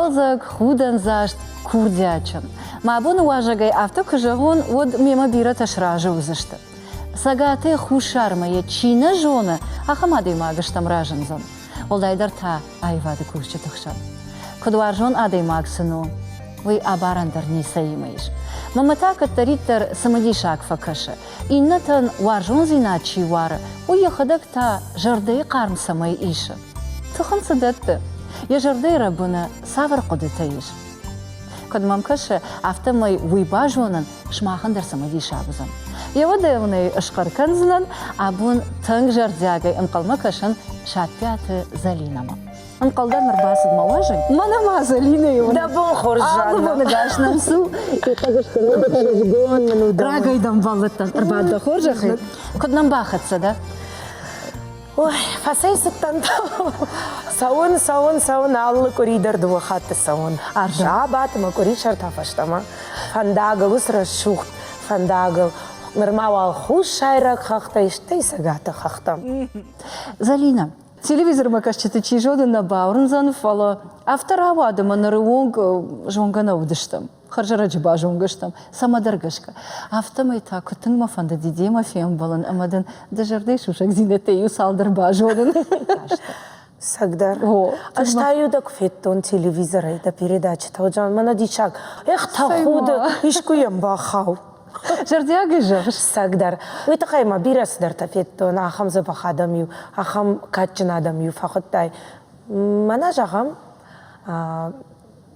Хъӕлдзӕг, худӕндзаст, курдиатджын. Мӕ абоны уазӕгӕй афтӕ куы зӕгъон, уӕд мемӕ бирӕтӕ сразы уыдзысты. Цӕгатӕй Хуссармӕ йӕ чи нӕ зоны, ахӕм адӕймаг стӕм разындзӕн. Уӕлдайдӕр та аивады кусджыты хсӕн. Куыд уарзон адӕймаг сын у, уый абарӕн дӕр ницӕимӕ ис. Мӕнмӕ та кӕддӕриддӕр цымыдисаг фӕкӕсы, иннӕтӕн уарзондзинад чи уары, уый йӕхӕдӕг та зӕрдӕйы хъарм цӕмӕй исы. Тых ын цы дӕтты? Йӕ зӕрдӕйы рӕбыны цавӕр хъуыдытӕ ис? Куыд мӕм кӕсы, афтӕмӕй уый базонын сымахӕн дӕр цымыдисаг уыдзӕн. Йӕ уӕдӕ ӕй схъӕр кӕндзынӕн, абон тынг зӕрдиагӕй ӕнхъӕлмӕ кӕсын Саппиаты Зӕлинӕмӕ. Ӕнхъӕлдӕн ӕрбацыд мӕ уазӕг. Мӕнӕ ма Зӕлинӕйы Дӕ бон хорз, Жанна. Алы боны гас нӕм цу. Рагӕй дӕм бӕллыдтӕн. Ӕрбад дӕ хорзӕхӕй. Куыд нӕм бахӕццӕ дӕ? Ой, фӕцӕйцыдтӕн Цӕуын, цӕуын, цӕуын, алы къуыри дӕр дыууӕ хатты цӕуын. Сабат ӕмӕ къуырисӕр та фӕстӕмӕ. Фӕндагыл, уыцы рӕсугъд фӕндагыл. Нырма уал хуссайраг хӕхтӕй, стӕй цӕгаты хӕхтӕм. Зӕлинӕ, телевизормӕ кӕсджыты чи зоны, нӕ бауырндзӕн, фӕлӕ афтӕ рауад ӕмӕ ныры онг зонгӕ нӕ уыдыстӕм. Хӕрзӕрӕджы базонгӕ стӕм, цӕмӕдӕр гӕсгӕ. Афтӕмӕй та куыд тынг мӕ фӕндыди демӕ фембӕлын ӕмӕ дын дӕ зӕрдӕйы сусӕгдзинӕдтӕй иу цалдӕр базонын. Цӕгдӕр. Ӕз та-иу дӕ куы федтон телевизорӕй дӕ передачӕтӕ, уӕд мӕнӕ диссаг. Эх, тӕхуды, искуы йӕм бахау. Зӕрдиагӕй зӕгъыс? Цӕгдӕр. Уый тыххӕй ма бирӕ цыдӕртӕ федтон, ахӕм дзӕбӕх адӕм-иу, ахӕм кадджын адӕм-иу фӕхуыдтай. Мӕнӕ зӕгъӕм,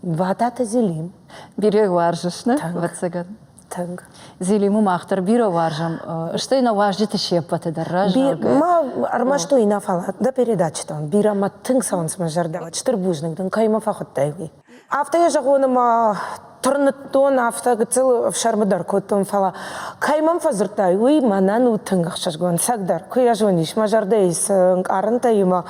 Вататы Зелим. Бирӕ уарзыс, нӕ? Ӕвӕццӕгӕн. Тынг. Зелимы мах дӕр бирӕ уарзӕм, стӕй нӕ уазджыты се ппӕты дӕр раззагӕй. Ма ӕрмӕст уый нӕ, фӕлӕ дӕ передачӕтӕм бирӕ мӕ тынг цӕуынц мӕ зӕрдӕмӕ. Стыр бузныг дын, кӕй мӕ фӕхуыдтай, уый. Афтӕ йӕ зӕгъон ӕмӕ тырныдтон, афтӕ гыццыл ӕфсӕрмы дӕр кодтон, фӕлӕ кӕй мӕм фӕдзырдтай, уый мӕнӕн у тынг ӕхсызгон. Цӕгдӕр, куы йӕ зонис, мӕ зӕрдӕйы цы ӕнкъарӕнтӕ и мӕ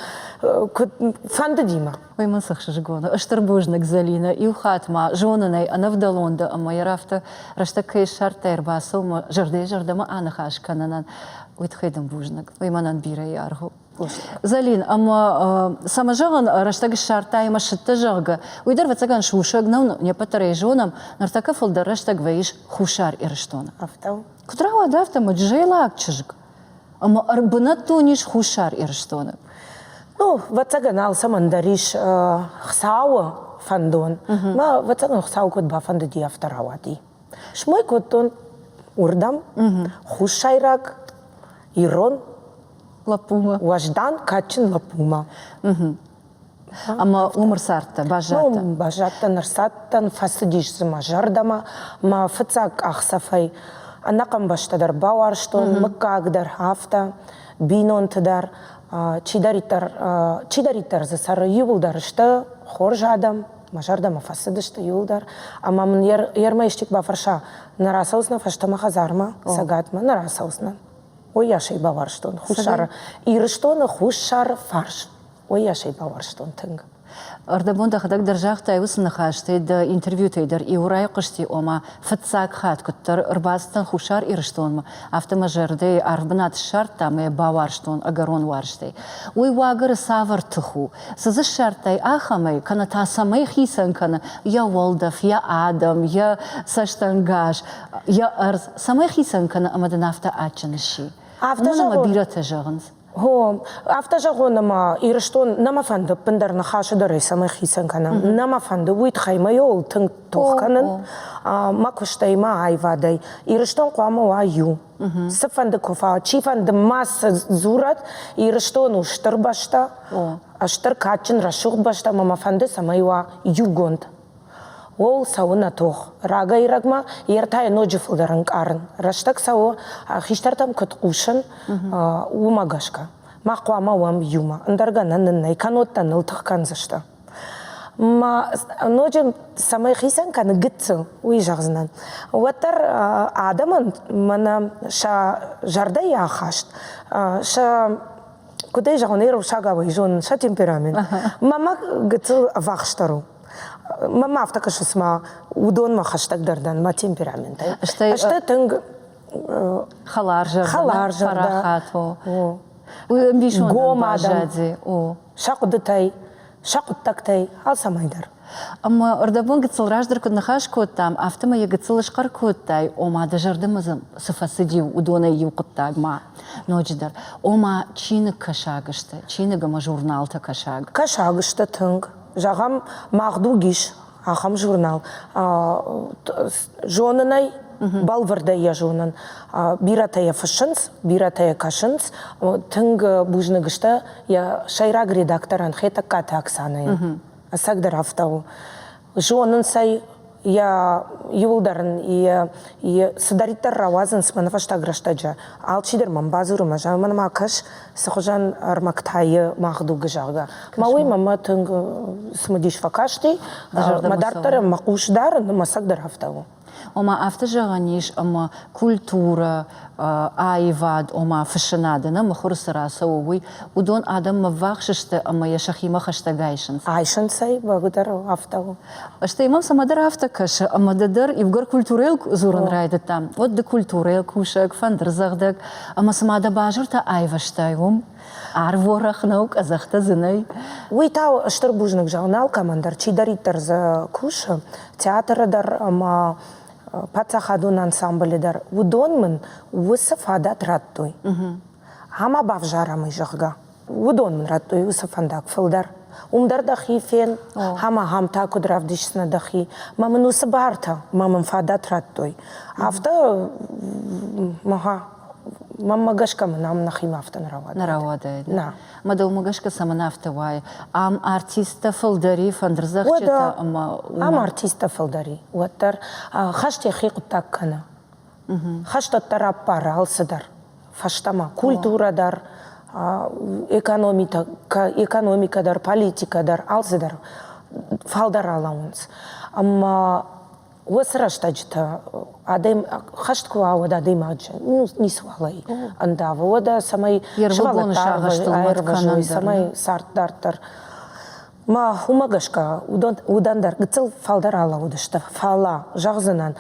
куыд фӕндыди мӕ. Уый мын цы хсызгон у. Стыр бузныг, Зӕлинӕ. Иу хатт ма зонын ӕй, ӕнӕвдӕлон дӕ ӕмӕ йӕ афтӕ рӕстӕг кӕй ссардтай ӕрбацӕуынмӕ, зӕрдӕйы-зӕрдӕмӕ аныхас кӕнынӕн, уый тыххӕй дын бузныг. Уый мӕнӕн бирӕ аргъ у. Зӕлин, ӕмӕ цӕмӕ зӕгъын, рӕстӕг ссардтай ӕмӕ ссыдтӕ, зӕгъгӕ, уый дӕр, ӕвӕццӕгӕн, сусӕг нӕу, не ппӕт дӕр ӕй зонӕм, ныртӕккӕ фылдӕр рӕстӕг вӕййыс Хуссар Ирыстоны. Афтӕ у. Куыд рауад афтӕ, ӕмӕ джызӕйлаг чызг ӕмӕ ӕрбынӕттон ис Хуссар Ирыстоны? Ну, ӕвӕццӕгӕн, алцӕмӕн дӕр ис Хуыцауы фӕндон. Мӕ, ӕвӕццӕгӕн, Хуыцау куыд бафӕндыди, афтӕ рауади. Смой кодтон уырдӕм, хуссайраг, ирон лӕппумӕ. Уӕздан, кадджын лӕппумӕ. Ӕмӕ уым ӕрцардтӕ, баззадтӕ? Уым баззадтӕн, ӕрцадтӕн, фӕцыдис дзы мӕ зӕрдӕмӕ. Мӕ фыццаг къахдзӕфӕй ӕнӕхъӕн бӕстӕ дӕр бауарзтон, мыггаг дӕр афтӕ, бинонты дӕр. Чидӕриддӕр, чидӕриддӕр дзы цӕры, иууылдӕр сты хорз адӕм, мӕ зӕрдӕмӕ фӕцыдысты иууылдӕр. Ӕмӕ мын йе рмӕ бафӕрса, нӕ рацӕудзынӕ фӕстӕмӕ хӕдзармӕ, цӕгатмӕ, нӕ рацӕудзынӕн. Уыйас ӕй бауарзтон Хуссары, Ирыстоны хуссар фарс. Уыйас ӕй бауарзтон тынг. Ӕрдӕбон дӕхӕдӕг дӕр загътай уыцы ныхӕстӕй дӕ интервьютӕй дӕр иу райхъуысти, ома фыццаг хатт куыддӕр ӕрбацыдтӕн Хуссар Ирыстонмӕ, афтӕ мӕ зӕрдӕйы арф бынат ссардта ӕмӕ йӕ бауарзтон ӕгӕрон уарзтӕй. Уый уагӕры цавӕр тых у? Цы дзы ссардтай ахӕмӕй, кӕнӕ та цӕмӕй хицӕн кӕны йӕ уӕлдӕф, йӕ адӕм, йӕ цӕстӕнгас, йӕ ӕрдз, цӕмӕй хицӕн кӕны ӕмӕ дын афтӕ адджын сси? Афтӕ Уымӕн ӕмӕ бирӕтӕ зӕгъынц. Гъо, афтӕ зӕгъон, ӕмӕ Ирыстон нӕ мӕ фӕнды ӕппындӕр ныхасы дӕр ӕй цӕмӕй хицӕн кӕнӕм. Нӕ мӕ фӕнды, уый тыххӕй мӕ иуыл тынг тох кӕнын, мӕ куыстӕй, мӕ аивадӕй. Ирыстон хъуамӕ уа иу. Цыфӕнды куы фӕуа, чифӕнды ма цы дзурӕд, Ирыстон у стыр бӕстӕ, стыр кадджын рӕсугъд бӕстӕ ӕмӕ мӕ фӕнды, цӕмӕй уа иугонд. Ууыл цӕуы нӕ тох. Рагӕй-рӕгмӕ йе ртӕйы ноджы фылдӕр ӕнкъарын. Рӕстӕг цӕуы, хистӕртӕм куыд хъусын, уымӕ гӕсгӕ. Мах хъуамӕ уӕм иумӕ, ӕндӕр гӕнӕн нын нӕй, кӕннод та ныл тых кӕндзысты. Ма ноджы цӕмӕй хицӕн кӕны гыццыл, уый зӕгъдзынӕн. Уӕддӕр адӕмӕн мӕнӕ сӕ зӕрдӕйы ахаст, сӕ куыд ӕй зӕгъон, русагау ӕй зонын, сӕ темперамент. Мӕмӕ гыццыл ӕввахсдӕр у. Мӕмӕ афтӕ кӕсы, цыма уыдонмӕ хӕстӕгдӕр дӕн мӕ темпераментӕй. Стӕй тынг хӕларзӕрдӕ, хӕларзӕрдӕ. Уый ӕмбисондӕн баззади. Сӕ хъуыдытӕй. Сӕ хъуыддӕгтӕй алцӕмӕй дӕр. Ӕмӕ ӕрдӕбон гыццыл раздӕр куыд ныхас кодтам, афтӕмӕй йӕ гыццыл схъӕр кодтай, ома дӕ зӕрдӕмӕ дзы цы фӕцыди, уыдонӕй иу хъуыддаг ма ноджыдӕр. Ома чиныг кӕсаг сты, чиныг ӕмӕ журналтӕ кӕсаг. Кӕсаг сты тынг. Зӕгъӕм, Мах дуг ис ахӕм журнал. Зонын ӕй, бӕлвырдӕй йӕ зонын. Бирӕтӕ йӕ фыссынц, бирӕтӕ йӕ кӕсынц. Тынг бузныг сты йӕ сӕйраг редакторӕн Хетӕгкаты Оксанӕйӕн. Ӕцӕгдӕр афтӕ у. Зонынц ӕй, йӕ иуылдӕр ын йӕ цыдӕриддӕр рауадзынц мӕн фӕстаг рӕстӕджы, алчидӕр мӕм бадзуры мӕ зӕгъы, мӕн ма кӕс, цы хуызӕн ӕрмӕгтӕ мах дугы, зӕгъгӕ. Мӕ уый мӕмӕ тынг цымыдис фӕкасти, мӕ дарддӕр мӕ хъус дарын, мӕ цӕгдӕр афтӕ у. Ома афтӕ зӕгъӕн ис, ӕмӕ культурӕ, аивад, ома фыссынады нӕ мыхуыры цы рацӕуы, уый уыдон адӕммӕ ввахс сты ӕмӕ йӕ сӕхимӕ хӕстӕг айсынц. Айсынц ӕй, бӕгуыдӕр афтӕ у. Стӕй мӕм цӕмӕдӕр афтӕ кӕсы, ӕмӕ ды дӕр иугӕр культурӕйыл дзурын райдыдтам, уӕд ды культурӕйыл кусӕг, фӕндырдзӕгъдӕг, ӕмӕ цыма дӕ базыртӕ айвӕзтай уым. Арв уӕрӕх нӕу, къӕдзӕхтӕ дзы нӕй. Уый та стыр бузныг зӕгъын алкӕмӕн дӕр, чидӕриддӕр дзы кусы, театры дӕр ӕмӕ паддзахадон ансамблы дӕр, уыдон мын уыцы фадат радтой. Ӕмӕ бавзарӕм ӕй, зӕгъгӕ. Уыдон мын радтой уыцы фӕндаг фылдӕр. Уым дӕр дӕхи фен, ӕмӕ ахӕм та куыд равдисдзынӕ дӕхи. Мӕ мын уыцы бартӕ, мӕ мын фадат радтой. Афтӕ, мӕ Мӕнмӕ гӕсгӕ мын ам нӕхимӕ афтӕ нӕ рауадаид. Нӕ рауадаид. Нӕ. Мӕ дӕумӕ гӕсгӕ цӕмӕн афтӕ уайы? Ам артисттӕ фылдӕр и, фӕндырдзӕгъдджытӕ ӕмӕ... Ам артисттӕ фылдӕр и, уӕддӕр хӕст йӕхи хъуыддаг кӕны. Хӕст уӕддӕр ӕппары алцыдӕр фӕстӕмӕ. Культурӕ дӕр, экономикӕ дӕр, политикӕ дӕр, алцыдӕр фалдӕр алӕууынц. Ӕмӕ Уыцы рӕстӕджытӕ адӕм хӕст куы уа, уӕд адӕймаджы ницыуал ӕй ӕндавы. Уӕдӕ цӕмӕй сывӕллӕттӕ аирвӕзой, цӕмӕй цард дарддӕр. Ма уымӕ гӕсгӕ уыдон дӕр гыццыл фалдӕр алӕууыдысты. Фӕлӕ, зӕгъдзынӕн,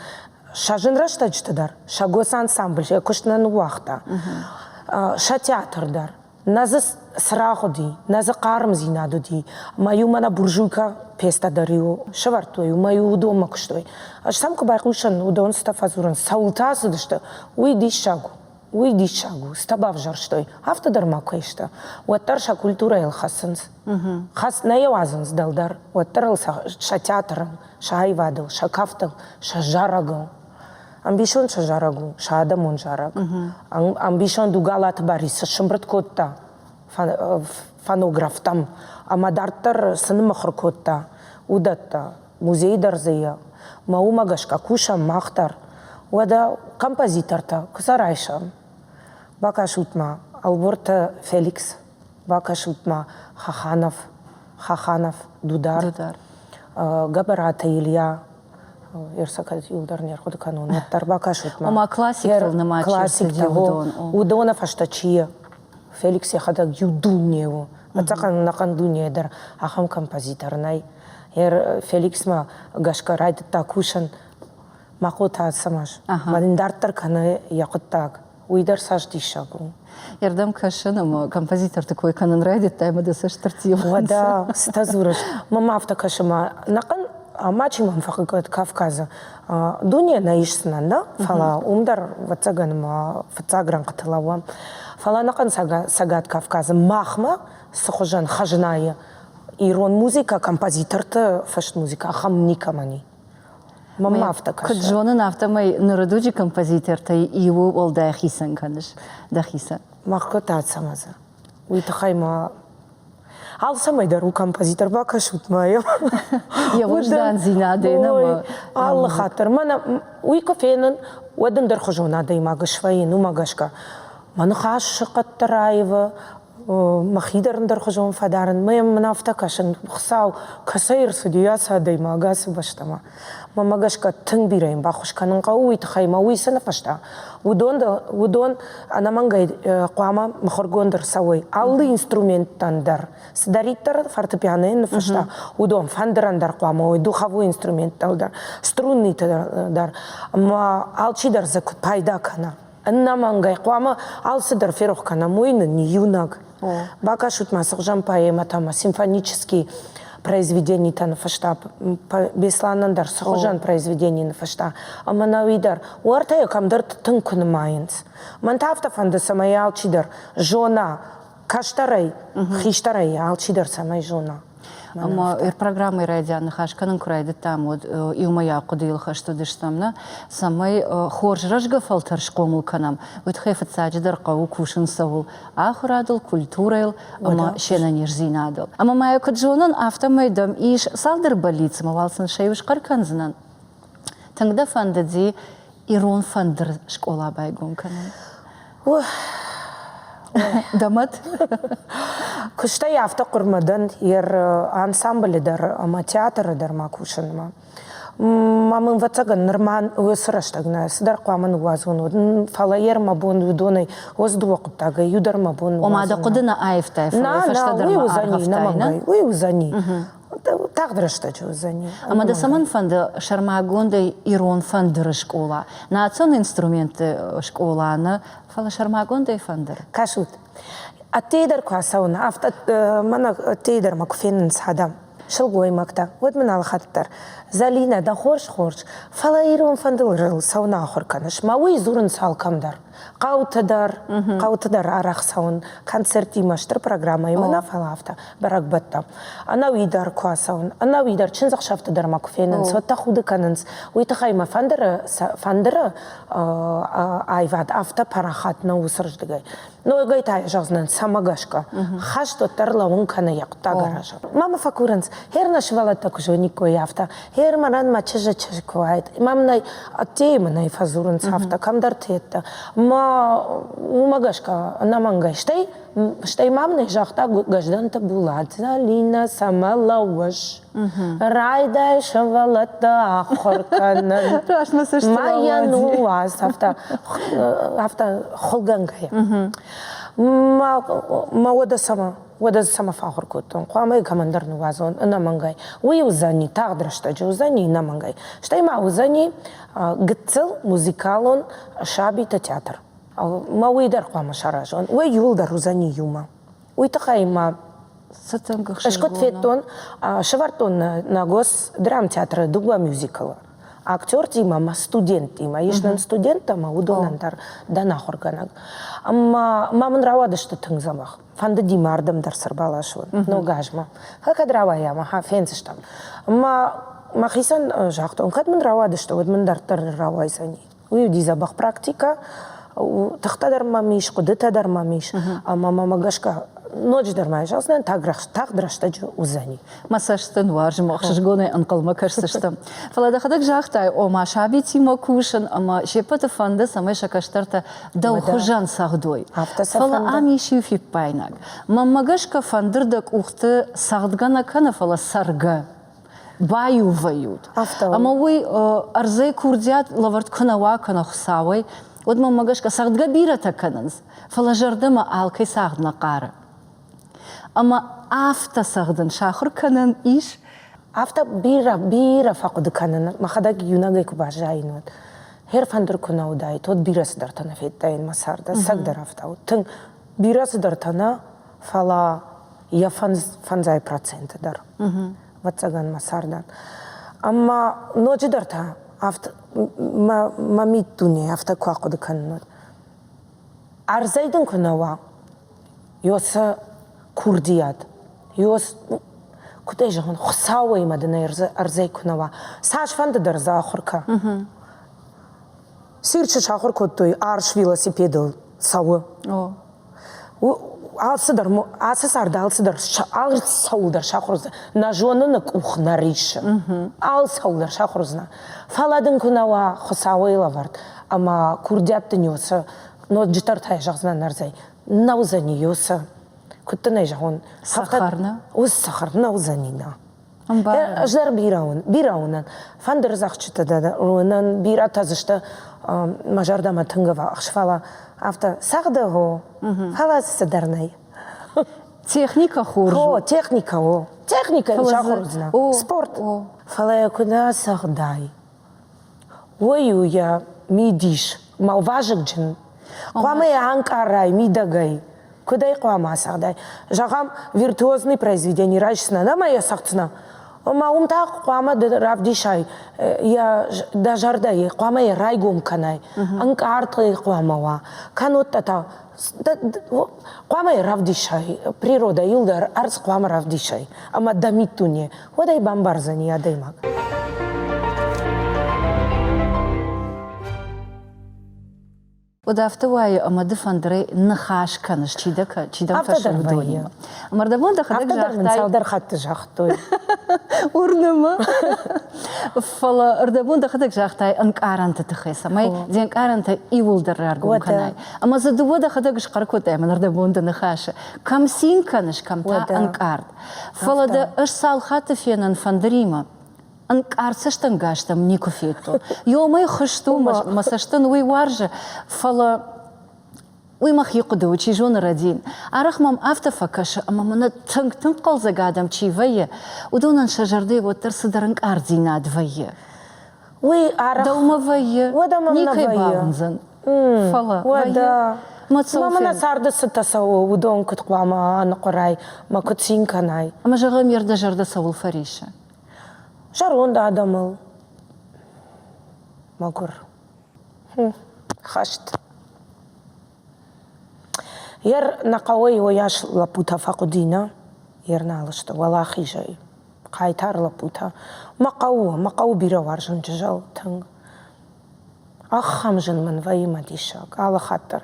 сӕ зын рӕстӕджыты дӕр сӕ госансамбль йӕ куыст нӕ ныууагъта. Сӕ театр дӕр. Нӕ дзы цырагъ уыди, нӕ дзы хъармдзинад уыди. Мӕ-иу мӕнӕ буржуйкӕ пецтӕ дӕр-иу сӕвӕрдтой, мӕ-иу уыдонмӕ куыстой. Ӕз сӕм куы байхъусын, уыдон цытӕ фӕдзурынц, цӕуылтӕ ацыдысты, уый диссаг у. Уый диссаг у, цытӕ бавзӕрстой, афтӕ дӕр ма куы сты. Уӕддӕр сӕ культурӕйыл хӕцынц. Хӕц нӕ йӕ уадзынц дӕлдӕр, уӕддӕр ыл сӕ театрыл, сӕ аивадыл, сӕ кафтыл, сӕ зарӕгыл. Ӕмбисонд сӕ зарӕг у, сӕ адӕмон зарӕг. Ӕмбисонд у Галаты Барис сымбырд кодта фонографтӕм ӕмӕ дарддӕр цы ныммыхуыр кодта, уыдӕттӕ. Музей дӕр дзы и. Мӕ уымӕ гӕсгӕ кусӕм мах дӕр. Уӕдӕ композитортӕ куы сӕ райсӕм. Бакӕсут-ма Ӕлборты Феликс, бакӕсут-ма Хаханов, Хаханов, Дудар, Дудар. Гӕбӕраты Илья, Ерсакӕд иуылдӕр не рхъуыды кӕнон, уӕддӕр бакӕсут ма. Ома классиктыл нымад чи ӕрцыди, уыдон. Уыдоны фӕстӕ чи y? Феликс йӕхӕдӕг иу дуне у. Ӕцӕгӕн ӕнӕхъӕн дунейы дӕр ахӕм композитор нӕй. Феликсмӕ гӕсгӕ райдыдта кусын Махъоты Ацӕмӕз. Мӕ йын дарддӕр кӕны йӕ хъуыддаг. Уый дӕр цас диссаг у. Ӕрдӕм кӕсын ӕмӕ композиторты кой кӕнын райдыдтай ӕмӕ дӕ цӕст ӕрттивынц. Уӕдӕ цытӕ дзурыс? Мӕм афтӕ кӕсы мӕ нӕхъӕн мачи мӕм фӕхъыг Кавказы. Дуне нӕ исдзынӕн, нӕ, фӕлӕ уым дӕр, ӕвӕццӕгӕн, мӕ фыццаг рӕнхъыты лӕууӕм. Фӕлӕ ӕнӕхъӕн Цӕгат Кавказы махмӕ цы хуызӕн хӕзнайы ирон музыкӕ, композиторты фыст музыкӕ ахӕм никӕмӕн и. Мӕнмӕ афтӕ кӕсы. Куыд зонын, афтӕмӕй ныры дуджы композитортӕй иуы уӕлдай хицӕн кӕныс дӕхицӕн. Махготы Ацӕмӕзы. Уый тыххӕй ма алцӕмӕй дӕр у композитор, бакӕсут ма йӕм. Йӕ уӕздандзинадӕй нӕ Алы хатт дӕр. Мӕнӕ уый куы фенын, уӕд ӕндӕрхуызон адӕймаг свӕййын, уымӕ гӕсгӕ. Мӕ ныхасы хъӕддӕр аивы, мӕхи дӕр ӕндӕрхуызон фӕдарын. Мӕ мын афтӕ кӕсын, Хуыцау, кӕцӕй ӕрцыди ацы адӕймаг ацы бӕстӕмӕ? Мӕнмӕ гӕсгӕ тынг бирӕ йын баххуыс кӕнын хъӕуы уый тыххӕй мӕ уый цы ныффыста, уыдон, уыдон ӕнӕмӕнгӕй хъуамӕ мыхуыргонд ӕрцӕуой алы инструменттӕн дӕр. Цыдӕриддӕр фортепианойӕн ныффыста, уыдон фӕндырӕн дӕр хъуамӕ уой, духовой инструменттӕ дӕр, струнныйтӕ дӕр. Ӕмӕ алчидӕр дзы куыд пайда кӕна. Ӕнӕмӕнгӕй хъуамӕ алцыдӕр ферох кӕнӕм, уый нын иунӕг. Бакӕсут ма сыгъзӕн поэмӕтӕ ӕмӕ симфонический произведенитӕ ныффыста Бесланӕн дӕр цы хуызӕн произведени ныффыста, ӕмӕ нӕуи дӕр. Уӕртӕ йӕ кӕмдӕр тынг куы нымайынц. Мӕн та афтӕ фӕнды, цӕмӕй алчидӕр зона, кӕстӕрӕй, хистӕрӕй алчидӕр цӕмӕй зона. Ӕмӕ программӕйы райдиан ныхас кӕнын куы райдыдтам, уӕд иумӕйаг хъуыдыйыл хӕст уыдыстӕм, нӕ, цӕмӕй хорз рӕзгӕ фӕлтӕр схъомыл кӕнӕм, уый тыххӕй фыццаджыдӕр хъӕуы кусын цӕуыл ахуырадыл, культурӕйыл ӕмӕ се нӕниздзинадыл. Ӕмӕ ма йӕ куыд зонын, афтӕмӕй дӕм ис цалдӕр бӕллицы ӕмӕ уал сын сӕ иу схъӕр кӕндзынӕн. Тынг дӕ фӕндыди ирон фӕндыр скъола байгом кӕнын? Дӕ мӕт? Куыстӕй афтӕ хъуырмӕ дӕн йе ансамблы дӕр ӕмӕ театры дӕр ма кусынмӕ. Ма мын ӕвӕццӕгӕн нырма уыцы рӕстӕг нӕ цыдӕр хъуамӕ ныууадзон уыд, фӕлӕ йе мӕ бон уыдонӕй уыцы дыууӕ хъуыддагӕй иу дӕр мӕ бон Ома дӕ хъуыды нӕ аивтай, фӕлӕ фӕстӕдӕр ма аргъӕвтай, Уый уыдзӕни, Тагъд рӕстӕджы уыдзӕни. Ӕмӕ дӕ цӕмӕн фӕнды сӕрмагондӕй ирон фӕндыры скъола? Национ инструментты скъола нӕ, фӕлӕ сӕрмагондӕй фӕндыр. Кӕсут, ӕддейы дӕр куы ацӕуын, афтӕ мӕнӕ ӕддейы дӕр мӕ куы фенынц адӕм, сылгоймӕгтӕ, уӕд мын алыхатт дӕр Зӕлинӕ, дӕ хорз хорз, фӕлӕ ирон фӕндырыл цӕуын ахуыр кӕныс, мӕ уый дзурынц алкӕм дӕр. Хъӕуты дӕр, хъӕуты дӕр арӕх цӕуын концерттимӕ, стыр программӕимӕ нӕ, фӕлӕ афтӕ бӕрӕгбӕттӕ. Ӕнӕуи дӕр куы ацӕуын, ӕнӕуи дӕр чындзӕхсӕвты дӕр мӕ куы фенынц, уӕд тӕхуды кӕнынц. Уый тыххӕй мӕ фӕндыры, фӕндыры аивад афтӕ парахат нӕу уыцырдыгӕй. Ногӕй та йӕ зӕгъдзынӕн, цӕмӕ гӕсгӕ. Хӕст уӕддӕр лӕууын кӕны йӕ хъуыддаг аразӕг. Мамӕ фӕкурынц, хер нӕ сывӕллӕттӕ куы зониккой афтӕ, хер мӕнӕн мӕ чызджы чызг куы уаид. Мӕм нӕй, ӕддейы мын ӕй фӕдзурынц афтӕ, кӕмдӕрты йедтӕ. Мӕ уымӕ гӕсгӕ ӕнӕмӕнгӕй. Стӕй, стӕй ма мын ӕй загъта Гӕздӕнты Булат, Зӕлинӕ, цӕмӕ лӕууыс? Райдай сывӕллӕтты ахуыр кӕнын. Раст мӕ цӕсты Ма йӕ ныууадз, афтӕ, афтӕ хуылгӕнгӕйӕ. Мӕ, мӕ уӕдӕ цӕмӕ, уӕдӕ цӕмӕ фӕахуыр кодтон? Хъуамӕ йӕ кӕмӕндӕр ныууадзон ӕнӕмӕнгӕй. Уый уыдзӕни, тагъд рӕстӕджы уыдзӕни ӕнӕмӕнгӕй. Стӕй ма уыдзӕни гыццыл музыкалон сабиты театр. Мӕ уый дӕр хъуамӕ саразон. Уый иуылдӕр уыдзӕни иумӕ. Уый тыххӕй ма Ӕз куыд федтон, сӕвӕрдтон нӕ госдрамтеатры дыууӕ мюзиклы. Актертимӕ ӕмӕ студенттимӕ. Ис нын студенттӕ ӕмӕ уыдонӕн дӕр дӕн ахуыргӕнӕг. Ӕмӕ ма мын рауадысты тынг дзӕбӕх. Фӕндыди мӕ ардӕм дӕр цы рбаласон ног азмӕ. Кӕд рауайа, ӕмӕ фендзыстӕм. Ӕмӕ мӕхицӕн загътон, кӕд мын рауадысты, уӕд мын дарддӕр рауайдзӕни. Уый уыди дзӕбӕх практикӕ, тыхтӕ дӕр мӕм ис, хъуыдытӕ дӕр мӕм ис, ӕмӕ мӕм гӕсгӕ ноджыдӕр ма зӕгъдзынӕн, тагъд рӕстӕджы уыдзӕни. Мӕ цӕстӕн уарзын, ӕхсызгонӕй ӕнхъӕлмӕ кӕсдзыстӕм. Фӕлӕ дӕхӕдӕг загътай, ома сабитимӕ кусын ӕмӕ се ппӕты фӕнды, цӕмӕй сӕ кӕстӕртӕ дӕу хуызӕн цӕгъдой. Фӕлӕ ам ис иу фиппаинаг. Мӕнмӕ гӕсгӕ фӕндыр дӕ къухты цӕгъдгӕ нӕ кӕны, фӕлӕ цӕргӕ. баиу вӕййут. Ӕмӕ уый ӕрдзӕй курдиат лӕвӕрд куы нӕ уа кӕнӕ Хуыцауӕй, уӕд мӕнмӕ гӕсгӕ цӕгъдгӕ бирӕтӕ кӕнынц, фӕлӕ зӕрдӕмӕ алкӕй цагъд нӕ хъары. Ӕмӕ афтӕ цӕгъдын сахуыр кӕнӕн ис? Афтӕ бирӕ, бирӕ фӕхъуыды кӕнын, мӕхӕдӕг иунӕгӕй куы баззайын, уӕд. Хӕрфӕндыр куы нӕ уыдаид, уӕд бирӕ цыдӕртӕ нӕ федтаин мӕ царды. Ӕцӕгдӕр афтӕ уыд. Тынг бирӕ цыдӕртӕ нӕ, фӕлӕ йӕ фӕндзай проценты дӕр, ӕвӕццӕгӕн, мӕ цардӕн. Ӕмӕ ноджыдӕр та афтӕ мӕ, мӕ миддуне афтӕ куы ахъуыды кӕнын, уӕд ӕрдзӕй дын куы нӕ уа ёсы курдиат, ёс куыд ӕй зӕгъон, Хуыцауӕй мӕ дын ӕрдзӕй куы нӕ уа, цасфӕнды дӕр дзы ахуыр кӕ. Цирчы сахуыр кодтой арс велосипедыл цӕуы. Алцыдӕр, ацы царды алцыдӕр, алцӕуылдӕр сахуыр уыдзынӕ. Нӕ зоныны къух нӕ рисы. Алцӕуылдӕр сахуыр уыдзынӕ. Фӕлӕ дын куы нӕ уа Хуыцауӕй лӕвӕрд ӕмӕ курдиат дын ёсы, ноджыдӕр та йӕ зӕгъдзынӕн ӕрдзӕй, нӕ уыдзӕни ёсы. Куыд дын ӕй зӕгъон? Цӕхӕр нӕ? Уыцы цӕхӕр нӕ уыдзӕни нӕ. Ӕз дӕр бирӕ уын, бирӕ уынӕн. Фӕндырдзӕгъдджытӕ дӕр уынӕн, бирӕтӕ дзы сты мӕ зӕрдӕмӕ тынг ӕввахс, фӕлӕ афтӕ цагъды о, фӕлӕ цыдӕр нӕй. Техникӕ хорз у. О, техникӕ у. Техникӕ сахуыр уыдзынӕ. Спорт. Фӕлӕ йӕ куы нӕ цӕгъдай, уый у йӕ мидис, мӕ вазыгджын. Хъуамӕ йӕ ӕнкъарай мидӕгӕй. Куыд ӕй хъуамӕ ацӕгъдай? Зӕгъӕм, виртуозный произведение райсдзынӕн ӕмӕ йӕ цӕгъддзынӕ. Ома уым та хъуамӕ ды равдисай йӕ дӕ зӕрдӕйы, хъуамӕ йӕ райгом кӕнай, ӕнкъард ӕй хъуамӕ уа. Кӕннод та хъуамӕ йӕ равдисай, природӕ иуылдӕр ӕрдз хъуамӕ равдисай ӕмӕ дӕ миддуне, уӕд ӕй бамбардзӕни адӕймаг. Уӕд афтӕ уайы, ӕмӕ ды фӕндырӕй ныхас кӕныс, чи дӕ чи дӕм кӕсы, уыдонимӕ. Ӕмӕ ӕрдӕбон дӕхӕдӕг Афтӕ дӕр мын цалдӕр хатты загътой. Уырны мӕ. Фӕлӕ ӕрдӕбон дӕхӕдӕг загътай ӕнкъарӕнты тыххӕй, цӕмӕй де нкъарӕнтӕ иууылдӕр раргом кӕнай. Ӕмӕ дзы дыууӕ дӕхӕдӕг схъӕр кодтай мӕн ӕрдӕбон дӕ ныхасы. Кӕм цин кӕныс, кӕм та ӕнкъард. Фӕлӕ дӕ ӕз цал хатты фенын фӕндыримӕ, ӕнкъард цӕстӕнгастӕм никуы федтон. Ёмӕй хызт у, мӕ цӕстӕн уый уарзы, фӕлӕ уый мӕхи хъуыды у, чи зоны, рӕдийын. Арӕх мӕм афтӕ фӕкӕсы, ӕмӕ мӕнӕ тынг-тынг хъӕлдзӕг адӕм чи вӕййы, уыдонӕн сӕ зӕрдӕйы уӕддӕр цыдӕр ӕнкъарддзинад вӕййы. Уый арӕх Дӕумӕ вӕййы, Уӕдӕ мӕм нӕ никӕй вӕййы. бауындзӕн. Фӕлӕ Уӕдӕ мӕ Цыма мӕнӕ царды цытӕ цӕуы, уыдон куыд хъуамӕ аныхъуырай мӕ куыд цин кӕнай. Ӕмӕ зӕгъӕм, йе рдӕ зӕрдӕ цӕуыл фӕрисы? Зӕронд адӕмыл мӕгуыр. Хӕст. Ер нӕ хъӕуӕй уыйас лӕппутӕ фӕхъуыди, нӕ? Ер нал сты уӕлахизӕй. Хъайтар лӕппутӕ. Мӕ хъӕуы, мӕ хъӕуы бирӕ уарзын чызджы тынг. Ахӕм зын мын вӕййы мӕ диссаг алы хатт дӕр.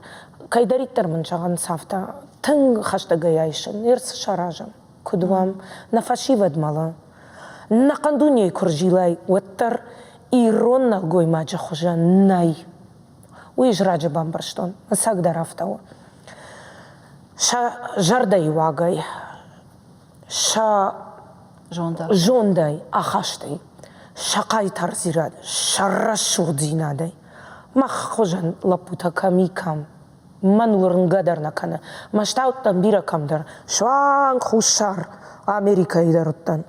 Кӕйдӕриддӕр мын зӕгъынц афтӕ, тынг хӕстӕгӕй айсын, ер цы саразӕм? Куыд уӕм, нӕ фӕсивӕд мӕлы. Нӕхъӕн дунейы куы рзилай, уӕддӕр ирон нӕлгоймаджы хуызӕн нӕй. Уый ӕз раджы бамбӕрстон, ӕцӕгдӕр афтӕ у. Сӕ зӕрдӕйы уагӕй, сӕ зондӕй, ахастӕй, сӕ хъайтардзинад, сӕ рӕсугъддзинадӕй мах хуызӕн лӕппутӕ кӕм и, кӕм. Мӕн уырнгӕ дӕр нӕ кӕны. Мӕстаудтӕн бирӕ кӕмдӕр, суанг Хуссар Америкӕйы дӕр уыдтӕн.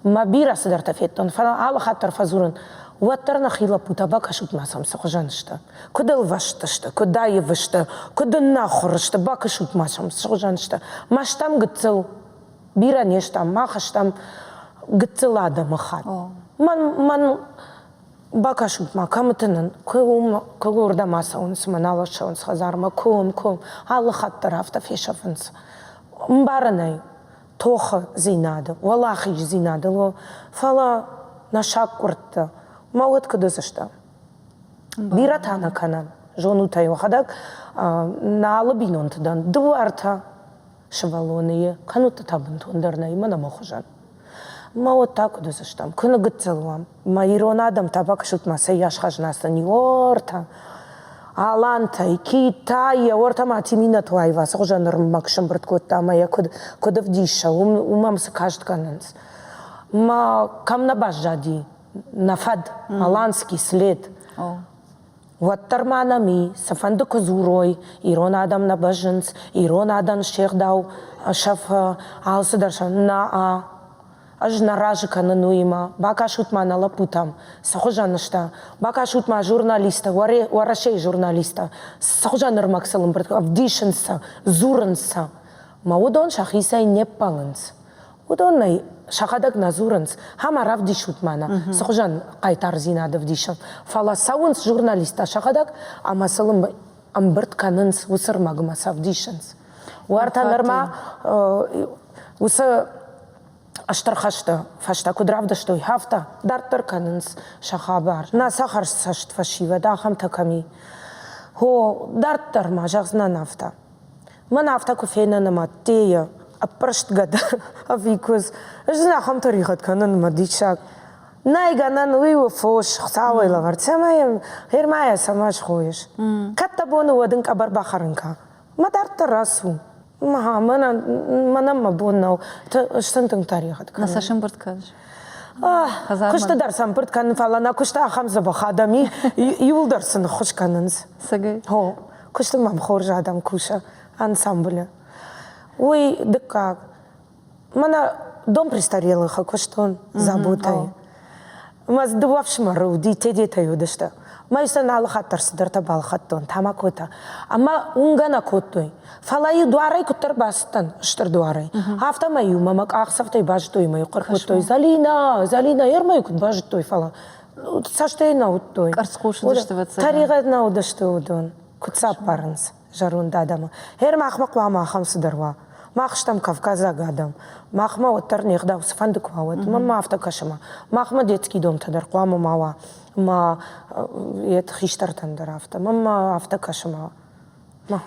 Мӕ бирӕ цыдӕртӕ федтон, фӕлӕ алы хатт дӕр фӕдзурын, уӕддӕр нӕхи лӕппутӕ бакӕсут ма сӕм, цы хуызӕн сты. Куыд ӕлвӕст сты, куыд аив сты, куыд ӕнахуыр сты, бакӕсут ма сӕм, цы хуызӕн сты. Ма стӕм гыццыл, бирӕ не стӕм, мах стӕм гыццыл адӕмы хатт. Мӕн, мӕн Бакӕсут-ма, кӕмыты нын, куы уым, куы уырдӕм ацӕуынц мӕ нал ссӕуынц хӕдзармӕ, куы уым, куы уым. Алы хатт дӕр афтӕ фесӕфынц. Ӕмбарын ӕй, тохы дзинады, уӕлахиздзинадыл у, фӕлӕ нӕ саггуырдтӕ мӕ уӕд куыд уыдзыстӕм? Бирӕтӕ нӕ кӕнӕм, зонут ӕй уӕхӕдӕг, нӕ алы бинонты дӕн дыууӕ-ӕртӕ сывӕллоны, кӕннод та бынтондӕр нӕй мӕнӕ мӕ хуызӕн. Мӕ уӕд та куыд уыдзыстӕм, куы ныггыццыл уӕм, мӕ ирон адӕм та бакӕсут ма цӕйас хӕзна сын уӕртӕ алантӕй, Китайӕ, уӕртӕ ма Тиминӕт уаива цы хуызӕн ӕрмӕг сӕмбырд кодта ӕмӕ йӕ куыд, куыд ӕвдиса, уым, уым ӕм цы каст кӕнынц. Мӕ кӕм нӕ баззади нӕ фӕд, аланский след. Уӕддӕр ма нӕм и, цыфӕнды куы дзурой, ирон адӕм нӕ бӕззынц, ирон адӕм се гъдау сӕфы, алцыдӕр сӕ нӕ-а. Ӕз нӕ разы кӕнын уыимӕ. Бакӕсут-ма нӕ лӕппутӕм, цы хуызӕн сты. Бакӕсут-ма журналисттӕ, Уӕрӕсейы журналисттӕ, цы хуызӕн ӕрмӕг сыл ӕмбырд ӕвдисынц сӕ, дзурынц сӕ. Мӕ уыдон сӕхицӕй не ппӕлынц. Уыдон нӕ сӕхӕдӕг нӕ дзурынц, ма равдисут мӕнӕ, цы хуызӕн хъайтардзинад ӕвдисӕм. Фӕлӕ цӕуынц журналисттӕ сӕхӕдӕг ӕмӕ сыл ӕмбырд кӕнынц, уыцы ӕрмӕгмӕ сӕ ӕвдисынц. Уӕртӕ нырма уыцы стыр хӕсты фӕстӕ куыд равдыстой, афтӕ дарддӕр кӕнынц сӕ хабар. Нӕ сӕ хӕрзцӕст фӕсивӕд ахӕмтӕ кӕм и. Хо, дарддӕр ма зӕгъдзынӕн афтӕ. Мӕн афтӕ куы фенын ӕмӕ ӕддейы ӕппӕрст гӕды ӕви куыдз, ӕз ын ахӕм тӕригъӕд кӕнын мӕ диссаг. Нӕй гӕнӕн, уый у фос, Хуыцауӕй лӕвӕрд, цӕмӕй гъермӕ йӕ цӕмӕ схойыс? Кӕд дӕ бон у, уӕд ын къӕбӕр бахӕрын кӕ. Мӕ дарддӕр рацу. Мӕнӕн, мӕнӕн мӕ бон нӕу. Сын тынг тӕригъӕд кӕнын. Нӕ сӕ сӕмбырд кӕныс? Куысты дӕр сӕмбырд кӕнын, фӕлӕ нӕ куысты ахӕм дзӕбӕх адӕм и, иуылдӕр сын ӕххуыс кӕнынц. Цӕгӕй? Хо, куысты мӕм хорз адӕм кусы ансамблы. Уый дыккаг. Мӕнӕ дом престарелых куыстон заботӕй. Мӕ дыууӕ ӕфсымӕры уыди, Тедетӕй уыдысты. Мӕ сын алы хатт дӕр цыдӕртӕ балхӕдтон, тамакотӕ. Ӕмӕ уынгӕ нӕ кодтой. Фӕлӕ-иу дуарӕй куыддӕр бацыдтӕн, стыр дуарӕй, афтӕмӕй-иу мӕ мӕ къахдзӕфтӕй базыдтой ӕмӕ-иу хъӕр кодтой, Зӕлинӕ, Зӕлинӕ, ӕрмӕй куыд базыдтой, фӕлӕ цӕстӕй нӕ уыдтой. Къӕрцхъус уыдысты, ӕвӕццӕгӕн. Тӕригъӕд нӕ уыдысты уыдон, куыд сӕ ӕппарынц зӕронд адӕмы. Гъер махмӕ хъуамӕ ахӕм цыдӕр уа. Мах стӕм кавказаг адӕм. Махмӕ уӕддӕр не гъдау цыфӕнды куы уа, уӕд мӕнмӕ афтӕ кӕсы ма. Махмӕ детский домтӕ дӕр хъуамӕ ма уа. Ма йӕ хистӕртӕн дӕр афтӕ. Мӕнмӕ афтӕ кӕсы ма.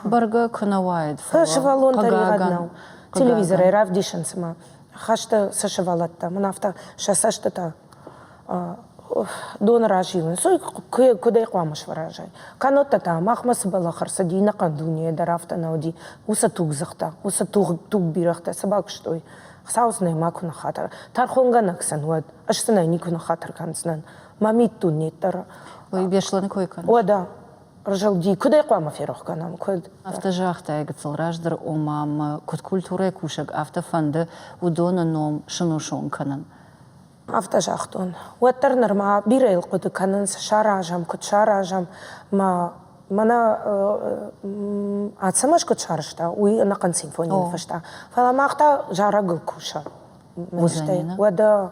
Бӕргӕ куы нӕ уаид, фӕлӕ сывӕллон тӕригъӕд нӕу. Телевизорӕй равдисын цыма хӕсты цы сывӕллӕттӕ, мын афтӕ сӕ цӕстытӕ доны разилынц. Куыд ӕй хъуамӕ сфӕразай? Кӕннод та махмӕ цы бӕллӕх ӕрцыди, ӕнӕхъӕн дунейы дӕр афтӕ нӕ уыди. Уыцы тугдзыхтӕ, уыцы тугбирӕгътӕ цы бакуыстой? Хуыцау сын ӕй макуы ныххатыр. Тӕрхонгӕнӕг сын уӕд, ӕз сын ӕй никуы ныххатыр кӕндзынӕн. Мӕ миддуне дӕр. Уый Беслӕны кой кӕныс? Уӕдӕ, рзылди. Куыд ӕй хъуамӕ ферох кӕнӕм, куыд? Афтӕ загътай гыццыл раздӕр, ома мӕ куыд культурӕйы кусӕг, афтӕ фӕнды уыдоны ном сынусон кӕнын. Афтӕ загътон. Уӕддӕр нырма бирӕйыл хъуыды кӕнын, цы саразӕм, куыд саразӕм. Мӕ мӕнӕ Ацӕмӕз куыд сарӕзта, уый ӕнӕхъӕн симфони ныффыста. Фӕлӕ мах та зарӕгыл кусӕм. Уӕдӕ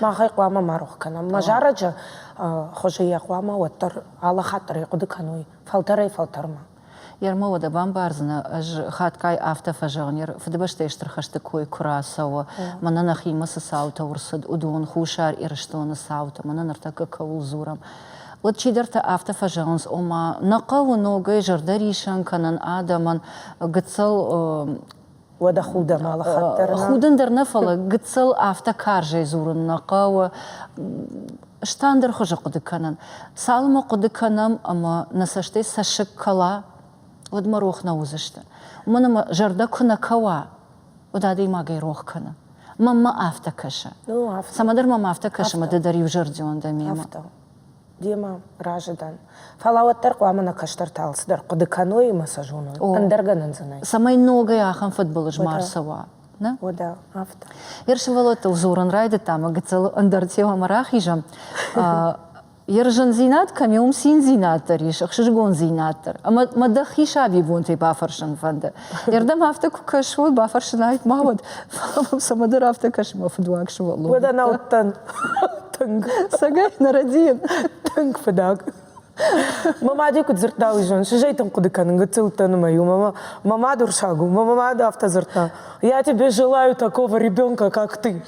мах ӕй хъуамӕ ма рох кӕнӕм. Мӕ зарӕджы хуызы йӕ хъуамӕ уӕддӕр алы хатт дӕр хъуыды кӕной фӕлтӕрӕй-фӕлтӕрмӕ. Ерма, уӕдӕ бамбардзынӕ, ӕз хатгай афтӕ фӕзӕгъын, Фыдыбӕстӕйы Стыр хӕсты кой куы рацӕуы, мӕнӕ нӕхимӕ цы цаутӕ ӕрцыд, уыдон, Хуссар Ирыстоны цаутӕ, мӕнӕ ныртӕккӕ кӕуыл дзурӕм, уӕд чидӕртӕ афтӕ фӕзӕгъынц, ома нӕ хъӕуы ногӕй зӕрдӕрисӕн кӕнын адӕмӕн, гыццыл Уӕдӕ худӕм алы хатт дӕр. Худын дӕр нӕ, фӕлӕ гыццыл афтӕ карзӕй дзурын нӕ хъӕуы. Стандӕр хуызы хъуыды кӕнын. Цалынмӕ хъуыды кӕнӕм ӕмӕ нӕ цӕстӕй цӕссыг кӕла, уӕдмӕ рох нӕ уыдзысты. Уымӕн ӕмӕ зӕрдӕ куы нӕ кӕуа, уӕд адӕймагӕй рох кӕны. Мӕнмӕ афтӕ кӕсы. Цӕмӕдӕр мӕм афтӕ кӕсы, ӕмӕ ды дӕр иузӕрдион дӕ мемӕ. Демӕ разы дӕн. Фӕлӕ уӕддӕр хъуамӕ нӕ кӕстӕртӕ алцыдӕр хъуыды кӕной ӕмӕ сӕ зоной. Ӕндӕр гӕнӕн дзы нӕй. Цӕмӕй ногӕй ахӕм фыдбылыз ма рцӕуа. Нӕ? Уӕдӕ, афтӕ. Йе сывӕллӕттыл дзурын райдыдта ӕмӕ гыццыл ӕндӕр темӕмӕ рахизӕм. Йе рзындзинад кӕм и, уым циндзинад дӕр ис, ӕхсызгондзинад дӕр. Ӕмӕ мӕ дӕхи сабибонтӕй бафӕрсын фӕнды. Йердӕм афтӕ куы кӕсой, бафӕрсын аипп ма уӕд, фӕлӕ мӕм цӕмӕдӕр афтӕ кӕсы мӕ фыдуаг сывӕллон. Уӕдӕ нӕ уыдтӕн. Тынг. Цӕгӕй нӕ рӕдийын. Тынг фыдаг. Мӕ мад куыд дзырдта, уый зоныс, ӕз ӕй тынг хъуыды кӕнын, гыццыл уыдтӕн ӕмӕ-иу мама, мӕ мад урсаг у, мӕ мад афтӕ дзырдта, я тебе желаю такого ребенка, как ты.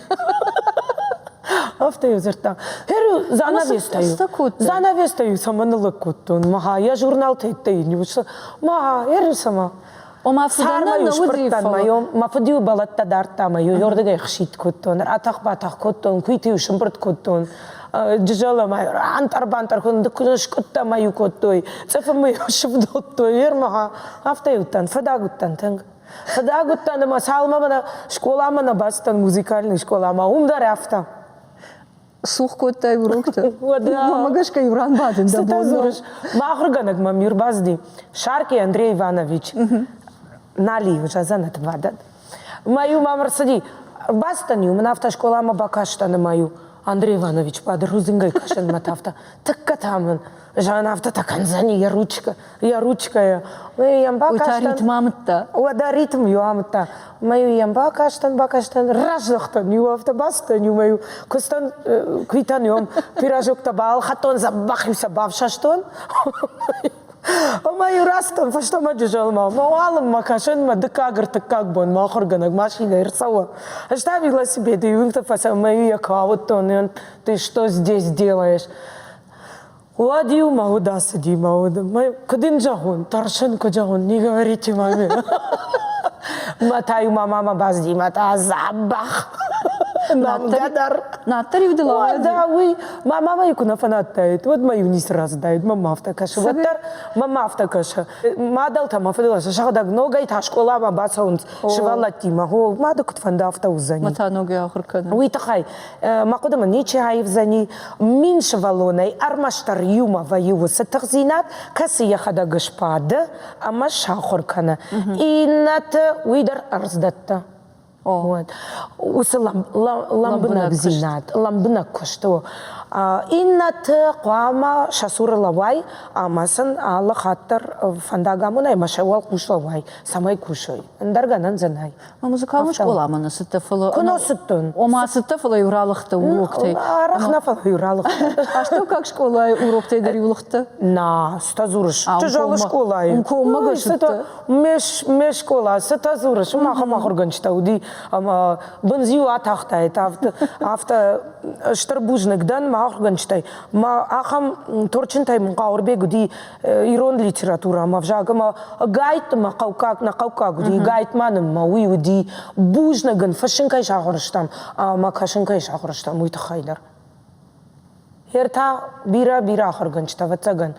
Афтӕ-иу дзырдта. Хер занавестӕ-иу. Занавестӕ-иу цӕмӕн ныллӕг кодтон? Мага, йӕ журналтӕ йедтӕ Мага, ӕру цӕмӕ? Ома фыдӕнӕн нӕ уыди, фӕлӕ. Мӕ фыд-иу бӕлӕттӕ дардта ӕмӕ-иу уырдыгӕй хситт кодтон, ратӕх-батӕх кодтон, куыйты-иу сымбырд кодтон. Джызӕлы ма антъӕр-бантъӕр кодтон, скъуыдтӕ ма-иу кодтой, цъыфы ма-иу сывдылдтой, ермаха. Афтӕ-иу уыдтӕн, фыдаг уыдтӕн тынг. Фыдаг уыдтӕн ӕмӕ цалынмӕ мӕнӕ скъоламӕ нӕ бацыдтӕн, музыкальный скъоламӕ, уым дӕр афтӕ. Цух кодтай уроктӕ? Мӕнмӕ гӕсгӕ иу ран бадын дӕ бон дзурыс? Мӕ ахуыргӕнӕг мӕм ӕрбацыди Шарки Андрей Иванович. Нали уже дзӕнӕт бадӕд. Мӕ-иу мӕм ӕрцыди. Бацыдтӕн-иу, мын афтӕ скъоламӕ бакастӕн ӕмӕ-иу Андрей Иванович бады рудзынгӕй кӕсынмӕ та афтӕ тӕккӕ та мын Жан афтӕ та кӕндзӕни йӕ ручкӕ, йӕ ручкӕйӕ. Йӕм Уый та ритм амыдта. Уӕдӕ ритм иу амыдта. Мӕ-иу йӕм бакастӕн, бакастӕн, раздӕхтӕн иу афтӕ бацыдтӕн иу мӕ-иу куыстӕн куитӕн иу пирожоктӕ балхӕдтон, дзӕбӕх-иу сӕ бафсӕстон. Ӕмӕ-иу рацыдтӕн фӕстӕмӕ Джызӕлмӕ. Мӕ уалынмӕ кӕсын, мӕ дыккаг-ӕртыккаг бон мӕ ахуыргӕнӕг машинӕ ӕрцӕуы. Ӕз та велосипеды иуынгты фӕцӕуын, мӕ-иу йӕ куы ауыдтон, ты что здесь делаешь? Уӕд-иу мӕ уд ацыди, мӕ уд. Куыд ын зӕгъон, тӕрсын, куыд зӕгъон, не говорите маме. Мӕ та-иу мӕ мамӕ бацыди, мӕ та дзӕбӕх. Нӕмгӕ дӕр. Наддӕр-иу дыл ауади? Уӕдӕ уый, мӕ мамӕйы куы нӕ фӕнадтаид, уӕд мӕ-иу ницы рацыдаид, мӕм афтӕ кӕсы. Уӕддӕр мӕм афтӕ кӕсы. Мадӕлтӕ мӕ фыдыл сӕ сыгъдӕг ногӕй та скъоламӕ бацӕуынц сывӕллӕттимӕ. О, мады куыд фӕнды, афтӕ уыдзӕни. Мӕ та ногӕй ахуыр кӕнын. Уый тыххӕй мӕ хъуыдымӕ ничи аивдзӕни. Мин сывӕллонӕй ӕрмӕстдӕр иумӕ вӕййы уыцы тыхдзинад, кӕцы йӕхӕдӕг сбады ӕмӕ сахуыр кӕны. Иннӕты уый дӕр ӕрдз дӕтты. Уыцы лӕмбынӕгдзинад, лӕмбынӕг куыст у. Иннӕты хъуамӕ сӕ цуры лӕууай ӕмӕ сын алы хатт дӕр фӕндаг амонай ӕмӕ сӕ уӕлхъус лӕууай, цӕмӕй кусой. Ӕндӕр гӕнӕн дзы нӕй. Музыкалон скъоламӕ нӕ цыдтӕ, фӕлӕ... Куы нӕ цыдтӕн. Ома цыдтӕ, фӕлӕ-иу ралыгъдтӕ уроктӕй. Арӕх нӕ фӕлӕ-иу ралыгъдтӕ. Астӕуккаг скъолайы уроктӕй дӕр-иу лыгъдтӕ? На, цытӕ дзурыс? Чызджы скъолайы. Коммӕ гӕсгӕ. Ме скъола, цытӕ дзурыс? Уым ахӕм ахуыргӕнджытӕ уыди, ӕмӕ бындз-иу атахтаид, афтӕ стыр бузныг дӕн мӕ ахуыргӕнджытӕй. Мӕ ахӕм торчынтӕй мын Хъауырбег уыди ирон литературӕ ӕмӕ ӕвзаг ӕмӕ гайтты мӕ хъӕуккаг, нӕ хъӕуккаг уыди, гайтма нын мӕ уый уыди. Бузныг ын, фыссын кӕй сахуыр стӕм ӕмӕ кӕсын кӕй сахуыр стӕм, уый тыххӕй дӕр. Гъер та бирӕ-бирӕ ахуыргӕнджытӕ, ӕвӕццӕгӕн,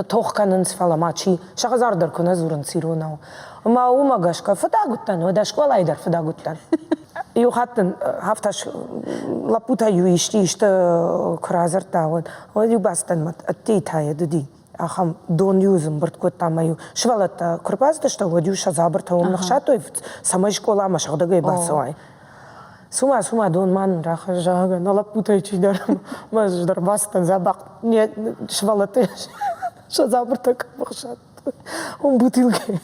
тох кӕнынц, фӕлӕ ма чи, сӕ хӕдзар дӕр куы нӕ дзурынц иронау. Ӕмӕ уымӕ гӕсгӕ фыдаг уыдтӕн, уӕдӕ скъолайы дӕр фыдаг уыдтӕн. Иу хатт ын афтӕ лӕппутӕ-иу исты исты куы радзырдта, уӕд уӕд-иу бацыдтӕн мӕ ӕддейы та йед уыди. Ахӕм дон-иу дзы ӕмбырд кодта ӕмӕ-иу сывӕллӕттӕ куы рбацыдысты, уӕд-иу сӕ дзабыртӕ уым ныхсадтой, цӕмӕй скъоламӕ сыгъдӕгӕй бацӕуай. Цума, цума дон ма нын рахӕсс, зӕгъгӕ, нӕ лӕппутӕй чидӕр мӕ ӕз дӕр бацыдтӕн дзӕбӕх не сывӕллӕттӕ сӕ дзабыртӕ кӕм ӕхсадтой, уым бутылкӕйы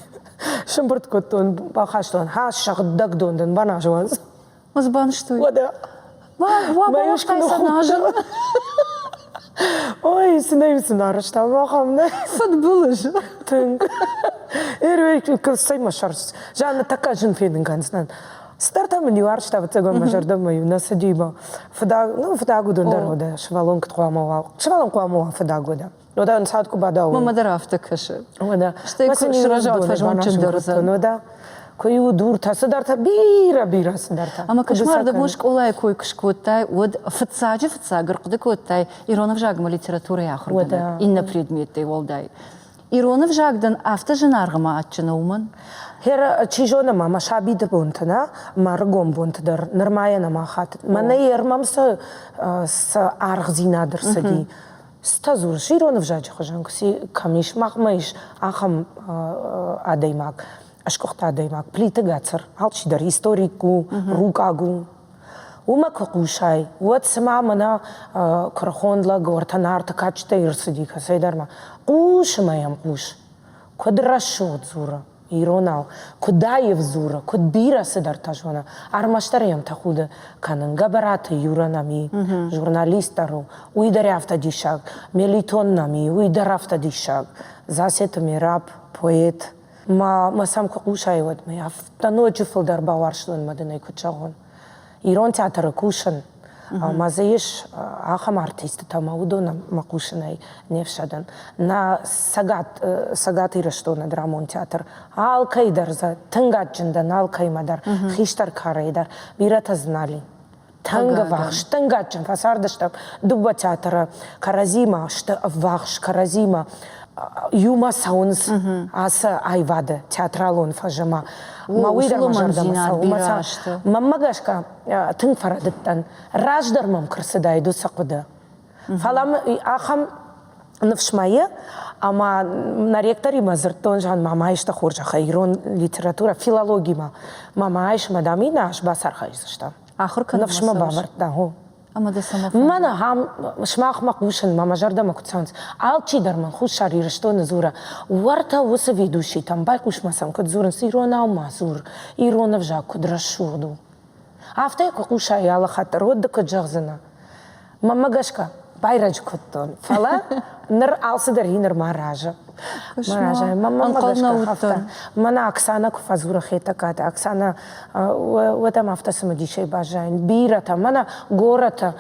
сӕмбырд кодтон, бахастон, ха, сыгъдӕг дон дын баназон. Ма банызтой? Уӕдӕ. Мӕ ус куы ныххудт. Ой, цы нӕ цы арӕзтам, ахӕм нӕ. Фыдбылыз. Тынг. Цӕй мӕ сӕр Жанна тӕккӕ зын фенын кӕндзынӕн. Цыдӕртӕ мын иу арӕзта, ӕвӕццӕгӕн мӕ зӕрдӕмӕ-иу нӕ цыди мӕ фыдаг, ну, фыдаг уыдон дӕр уыд, сывӕллон куыд хъуамӕ уа. Сывӕллон хъуамӕ уа фыдаг уыд. Уӕдӕ ӕнцад куы бада, уый. Мамӕ дӕр афтӕ кӕсы. Уӕдӕ. Стӕй куы сырӕза, уӕд фӕзондджындӕр уыдзӕн. Уӕдӕ. Куы-иу дуртӕ, цыдӕртӕ, бирӕ-бирӕ цыдӕртӕ. Ӕмӕ кӕс-ма, ӕрдӕбон скъолайы кой куы скодтай, уӕд фыццаджы-фыццаг ӕрхъуыды кодтай ирон ӕвзаг ӕмӕ литературӕйы ахуыргӕнӕг, иннӕ предметтӕй уӕлдай. Ирон ӕвзаг дын афтӕ зынаргъ ӕмӕ адджын у уымӕн? Хера, чи зоны ма, мӕ сабиты бонты нӕ, мӕ ӕрыгон бонты дӕр нырма йӕ нӕма хатыд. Мӕнӕ йе рмӕм цы, цы аргъдзинад ӕрцыди, цытӕ дзурыс ирон ӕвзаджы хуызӕн кӕм ис, махмӕ ис ахӕм адӕймаг, ӕсгуыхт адӕймаг, Плиты Гацыр, алчидӕр историк у, рукъаг у. Уымӕ куы хъусай, уӕд цыма мӕнӕ куырыхон лӕг уӕртӕ Нарты кадджытӕй ӕрцыди кӕцӕйдӕр ма. Хъус ӕмӕ йӕм хъус. Куыд рӕсугъд дзуры иронау, куыд аив дзуры, куыд бирӕ цыдӕртӕ зоны. Ӕрмӕстдӕр йӕм тӕхуды кӕнын. Гӕбӕраты Юра нӕм и, журналист дӕр у, уый дӕр афтӕ диссаг. Мелитон нӕм и, уый дӕр афтӕ диссаг. Засеты Мераб, поэт. Ма мӕ сӕм куы хъусай, уӕд мӕ афтӕ ноджы фылдӕр бауарзтон мӕ дын ӕй куыд зӕгъон. Ирон театры кусын, ӕмӕ дзы ис ахӕм артисттӕ, ӕмӕ уыдонӕн мӕ хъусынӕй не фсӕдын. Нӕ Цӕгат, Цӕгат Ирыстоны драмон театр алкӕй дӕр дзы тынг адджын дӕн, алкӕимӕ дӕр, хистӕр карӕй дӕр. Бирӕтӕ дзы нал и. Тынг ӕввахс, тынг адджын фӕцардыстӕм дыууӕ театры кӕрӕдзимӕ сты ӕввахс, кӕрӕдзимӕ иумӕ цӕуынц ацы аивады театралон фӕзымӕ. Мӕ уый дӕр мӕ зӕрдӕмӕ цӕуы. Мӕнмӕ гӕсгӕ тынг фӕрӕдыдтӕн. Раздӕр мӕм куы рцыдаид уыцы хъуыды. Фӕлӕ ахӕм ныфс ма и, ӕмӕ нӕ ректоримӕ дзырдтон, зӕгъын, мама исты хорзӕхӕй ирон литературӕ, филологимӕ. Мама айс мӕ, дам, иннӕ аз бацархайдзыстӕм. Ахуыр кӕнынмӕ Ныфс мӕ бавӕрдта, хо. Ӕмӕ дӕ цӕмӕ фӕнды? Мӕн ахӕм сымахмӕ хъусын, мӕ мӕ зӕрдӕмӕ куыд цӕуынц. Алчидӕр мын Хуссар Ирыстоны дзуры, уӕртӕ уыцы ведущийтӕм байхъус-ма сӕм, куыд дзурынц, иронау ма дзур, ирон ӕвзаг куыд рӕсугъд у. Афтӕ куы хъусай алы хатт дӕр, уӕд ды куыд зӕгъдзынӕ? Мӕнмӕ гӕсгӕ, байрӕджы кодтон, фӕлӕ ныр алцыдӕр и нырма разы. Ӕнхъӕл нӕ уыдтӕн. Мӕнӕ Оксана куы фӕдзуры Хетӕгкаты Оксана, уӕд ӕм афтӕ цымыдисӕй баззайын. Бирӕтӕ, мӕнӕ горӕты,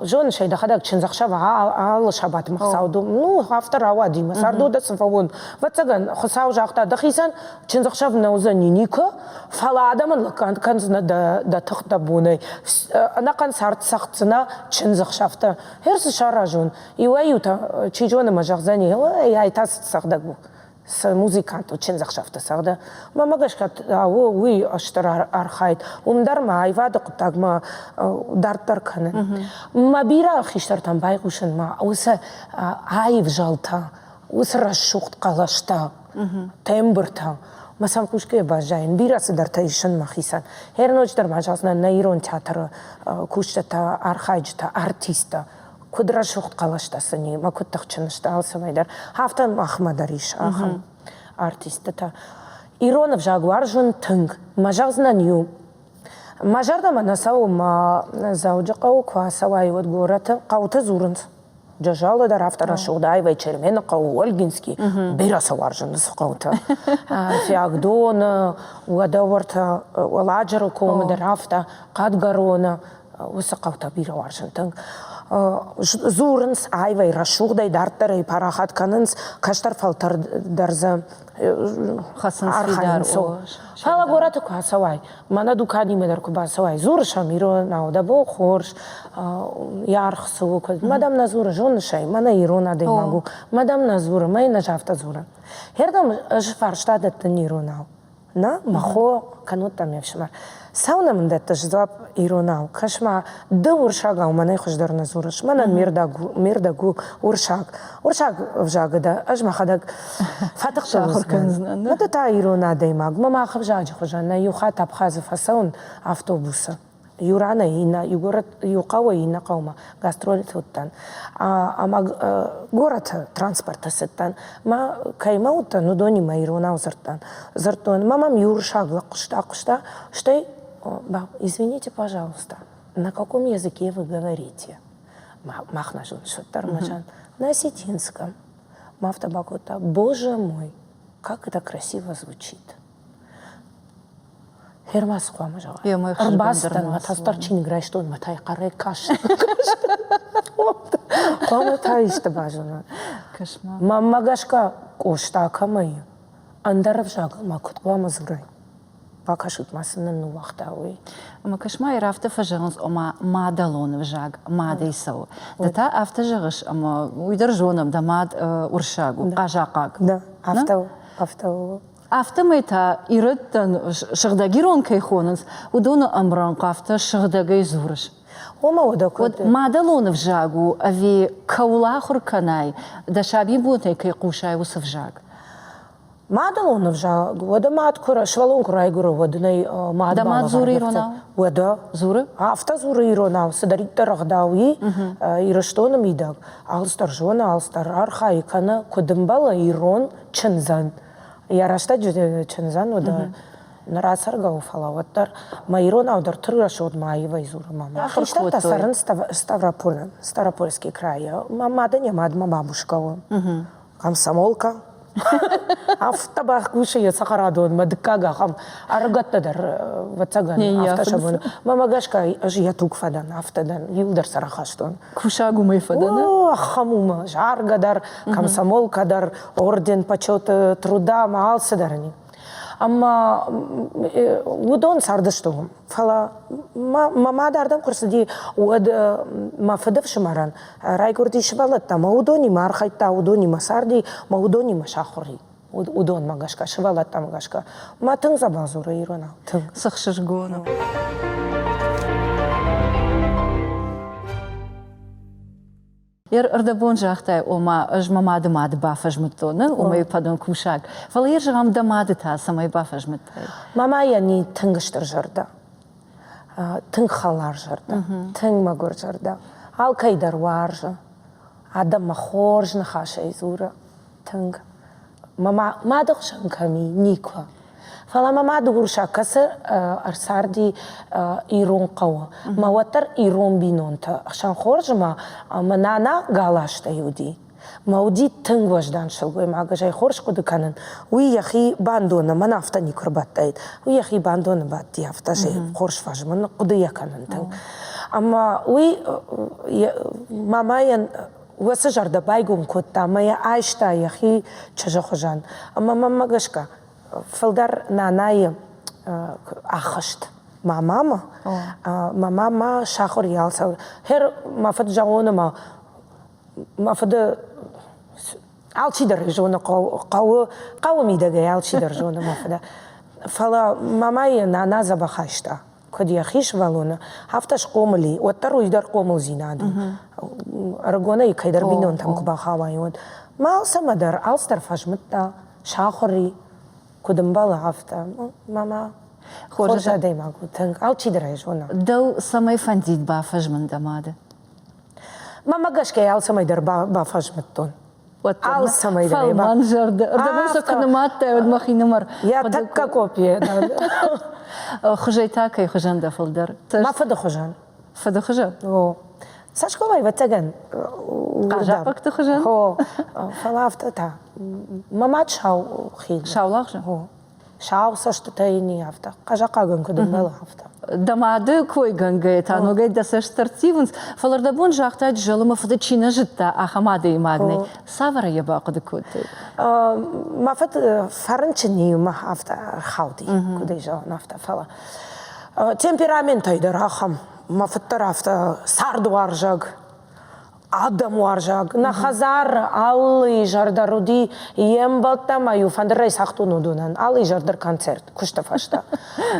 зоныс ӕй дӕхӕдӕг чындзӕхсӕв алы сабатмӕ Хуыцау ну, афтӕ рауади мӕ царды дӕ цы фӕуон. Ӕвӕццӕгӕн, Хуыцау загъта, дӕхицӕн чындзӕхсӕв нӕ уыдзӕни никуы, фӕлӕ адӕмӕн лӕггад кӕндзынӕ дӕ тых дӕ бонӕй. Ӕнӕхъӕн цард цӕгъддзынӕ чындзӕхсӕвтӕ. Гъер цы саразон? Иуӕй-иутӕ, чи зоны, мӕ зӕгъдзӕни, ой, ай та цы цӕгъдӕг у, цы музыкант у чындзӕхсӕвты цӕгъды. Мӕнмӕ гӕсгӕ уый стыр архайд. Уым дӕр мӕ аивады хъуыддагмӕ дарддӕр кӕнын. Мӕ бирӕ хистӕртӕм байхъусын ма уыцы аив зӕлтӕ, уыцы рӕсугъд хъӕлӕстӕ, тембртӕ. Мӕ сӕм хъусгӕйӕ баззайын, бирӕ цыдӕртӕ исын мӕхицӕн. Гъер ноджыдӕр ма зӕгъдзынӕн нӕ ирон театры кусджытӕ, архайджытӕ, артисттӕ. Куыд рӕсугъд хъӕлӕстӕ сын и, мӕ куыд тыхджын сты алцӕмӕй дӕр. Афтӕ махмӕ дӕр ис ахӕм артисттытӕ. Ирон ӕвзаг уарзын тынг. Мӕ зӕгъдзынӕн иу. Мӕ зӕрдӕмӕ нӕ цӕуы, мӕ Дзӕуджыхъӕуы куы ацӕуай, уӕд горӕты хъӕуты дзурынц. Джызӕлы дӕр афтӕ рӕсугъд аивӕй Чермены хъӕуы, Ольгинский, бирӕ сӕ уарзын уыцы хъӕутӕ. Фиагдоны, уӕдӕ уӕртӕ Уӕладжыры комы дӕр афтӕ, Хъӕдгӕроны, уыцы хъӕутӕ бирӕ уарзын тынг. Дзурынц аивӕй, рӕсугъдӕй, дарддӕр ӕй парахат кӕнынц, кӕстӕр фӕлтӕр дӕр дзы архайынц. Фӕлӕ горӕты куы ацӕуай, мӕнӕ дуканимӕ дӕр куы бацӕуай, дзурыс ӕм иронау, дӕ бон хорз, йӕ аргъ цы у, куыд. Мадам нӕ дзуры, зоныс ӕй, мӕнӕ ирон адӕймаг у, мадам нӕ дзуры, мӕ йын ӕз афтӕ дзурын. Хердӕм ӕз фарста дӕттын иронау. Нӕ, мӕ хо, кӕннод та ме фсымӕр. Цӕуылнӕ мын дӕттыс дзуапп иронау? Кӕс-ма, ды уырсагау мӕнӕй хуыздӕр нӕ дзурыс. Мӕнӕн ме рдӕг у уырсаг. Уырсаг ӕвзагы дӕ ӕз мӕхӕдӕг фӕтыхтон уыдзынӕн. Ды та ирон адӕймаг. Мӕ мах ӕвзаджы хуызӕн нӕ иу хатт Абхазы фӕцӕуын автобусы. Иу ранӕй иннӕ, иу горӕт, иу хъӕуӕй иннӕ хъӕумӕ гастролты уыдтӕн. Ӕмӕ горӕты транспорты цыдтӕн. Мӕ кӕимӕ уыдтӕн, уыдонимӕ иронау дзырдтӕн. Дзырдтон, мӕ мӕм иу уырыссаг лӕг хъуыста, хъуыста, стӕй, извините, пожалуйста, на каком языке вы говорите? Мах нӕ зоныс уӕддӕр мӕ На осетинском. Мӕ афтӕ бакодта, боже мой, как это красиво звучит. Хермас хъуамӕ зӕгъа. Ӕрбацыдтӕн, мӕ тастдӕр чиныг райстон, мӕ тай хъӕрӕй каст. Хъуамӕ та исты базонон. Мӕнмӕ гӕсгӕ Къоста кӕмӕй ӕндӕр ӕвзагыл ма куыд хъуамӕ дзурай? Бакӕсут ма, цы нын ныууагъта, уый. Ӕмӕ кӕс-ма, йӕ афтӕ фӕзӕгъынц, ома мадӕлон ӕвзаг мадӕй цӕуы. Ды та афтӕ зӕгъыс, ӕмӕ уый дӕр зонӕм, дӕ мад уырыссаг у, хъазахъаг. Да, афтӕ у, афтӕ у. Афтӕмӕй та ирӕттӕн сыгъдӕг ирон кӕй хонынц, уыдоны ӕмрӕнхъ афтӕ сыгъдӕгӕй дзурыс. Ома уӕдӕ куыд? Уӕд мадӕлон ӕвзаг у ӕви кӕуыл ахуыр кӕнай, дӕ сабибонтӕй кӕй хъусай, уыцы взаг? Мадӕлон ӕвзаг, уӕдӕ мад куы сывӕллон куы райгуыры, уӕд ын ӕй мад Дӕ мад дзуры иронау? Уӕдӕ. Дзуры? Афтӕ дзуры иронау, цыдӕриддӕр ӕгъдау и Ирыстоны мидӕг, алцыдӕр зоны, алцыдӕр архайы, кӕны, куыд ӕмбӕлы ирон чындзӕн. Йӕ рӕстӕджы чындзӕн уыд ныр ацӕргӕ у, фӕлӕ уӕддӕр мӕ иронау дӕр тынг рӕсугъд мӕ аивӕй дзуры мама. Хистӕртӕ цӕрынц Ставрополы, Ставропольский крайы. Мӕ мадӕн йӕ мад мӕ бабушка у. Комсомолка. Афтӕ бахъусы йӕ цӕхӕрадонмӕ дыккаг ахӕм ӕрыгӕттӕ дӕр, ӕвӕццӕгӕн, афтӕ сӕ бон. Мӕмӕ гӕсгӕ ӕз йӕ туг фӕдӕн, афтӕ дӕн, иуылдӕр сӕ рахастон. Кусӕг уымӕй фӕдӕн? О, ахӕм у мӕ заргӕ дӕр, комсомолка дӕр, орден почета труда ӕмӕ алцыдӕр ын и. Ӕмӕ уыдон цардысты уым. Фӕлӕ мӕ мад ардӕм куы рцыди, уӕд мӕ фыдыфсымӕрӕн райгуырди сывӕллӕттӕ ӕмӕ уыдонимӕ архайдта, уыдонимӕ царди, мӕ уыдонимӕ сахуыр и. Уыдонмӕ гӕсгӕ, сывӕллӕттӕм гӕсгӕ. Мӕ тынг дзӕбӕх дзуры иронау, тынг. Цы хсызгон у. Ӕрдӕбон загътай, ома ӕз мӕ мады мады бафӕзмыдтон, уымӕй фӕдон кусӕг. Фӕлӕ йӕ зӕгъӕм, дӕ мады та цӕмӕй бафӕзмыдтай? Мамайӕн и тынг стыр зӕрдӕ, тынг хӕлар зӕрдӕ, тынг мӕгуыр зӕрдӕ. Алкӕй дӕр уарзы, адӕммӕ хорз ныхасӕй дзуры тынг. Мӕ мады хсӕн кӕм и, никуы. Фӕлӕ мӕ мад урсаг кӕцы ӕрцарди ирон хъӕуы. Мӕ уӕддӕр ирон бинонтӕ хсӕн хорз ӕмӕ мӕ нана галастӕй уыди. Мӕ уыди тынг уӕздан сылгоймаг, ӕз ӕй хорз хъуыды кӕнын. Уый йӕхи бандоны, мӕн афтӕ никуы ӕрбадтаид, уый йӕхи бандоны бадти, афтӕ ӕз ӕй хорз фӕзмын, хъуыды йӕ кӕнын тынг. Ӕмӕ уый мамӕйӕн уыцы зӕрдӕ байгом кодта ӕмӕ йӕ айста йӕхи чызджы хуызӕн. Ӕмӕ мӕнмӕ гӕсгӕ фылдӕр нанайы ӕххӕст мӕ мама. Мӕ мама сахуыр и алцӕуыл. Хер мӕ фыд зӕгъон ӕмӕ мӕ фыды алчидӕр зоны хъӕуы хъӕуы мидӕгӕй алчидӕр зоны мӕ фыды. Фӕлӕ мамайы нана дзӕбӕх айста. Куыд йӕхи сывӕллоны, афтӕ схъомыл и, уӕддӕр уый дӕр хъомылдзинад у. Ӕрыгонӕй кӕйдӕр бинонтӕм куы бахауай, уӕд. Ма алцӕмӕ дӕр, алцыдӕр фӕзмыдта, сахуыр и, куыд ӕмбӕлы, афтӕ. Мама хорз адӕймаг у тынг, алчидӕр ӕй зоны. Дӕу цӕмӕй фӕндид бафӕзмын дӕ мады? Мӕнмӕ гӕсгӕ алцӕмӕй дӕр бафӕзмыдтон. Алцӕмӕй дӕр. Фӕлмӕн зӕрдӕ. Ӕрдӕбон сӕ куы нымадтай, уӕд мӕхинымӕр. Йӕ тӕккӕ къопийӕ. Хуызӕй та кӕй хуызӕн дӕ фылдӕр? Мӕ фыды хуызӕн. Фыды хуызӕн? О. Цӕсгомӕй, ӕвӕццӕгӕн. Хъазахъӕгты хуызӕн? О. Фӕлӕ афтӕ та. Мӕ мад сау хил. Саулагъзы? О. Сау цӕстытӕ йын и афтӕ. Хъазахъагӕн куыд ӕмбӕлы, афтӕ. Дӕ мады койгӕнгӕйӕ та ногӕй дӕ цӕст ӕрттивынц, фӕлӕ рдӕбон загъта Джызӕлы мӕ фыды чи нӕ зыдта, ахӕм адӕймаг нӕй. Цавӕр йӕ бахъуыды кодтай? Мӕ фыд фӕрынчын и мӕ афтӕ ӕрхауди, куыд ӕй зӕгъон, афтӕ. Фӕлӕ темпераментӕй дӕр ахӕм. Мӕ фыд дӕр афтӕ цардуарзаг, адӕмуарзаг. Нӕ хӕдзар алы изӕр дӕр уыди йе мбӕлттӕ ӕмӕ-иу фӕндырӕй цагътон уыдонӕн. Алы изӕр дӕр концерт куысты фӕстӕ.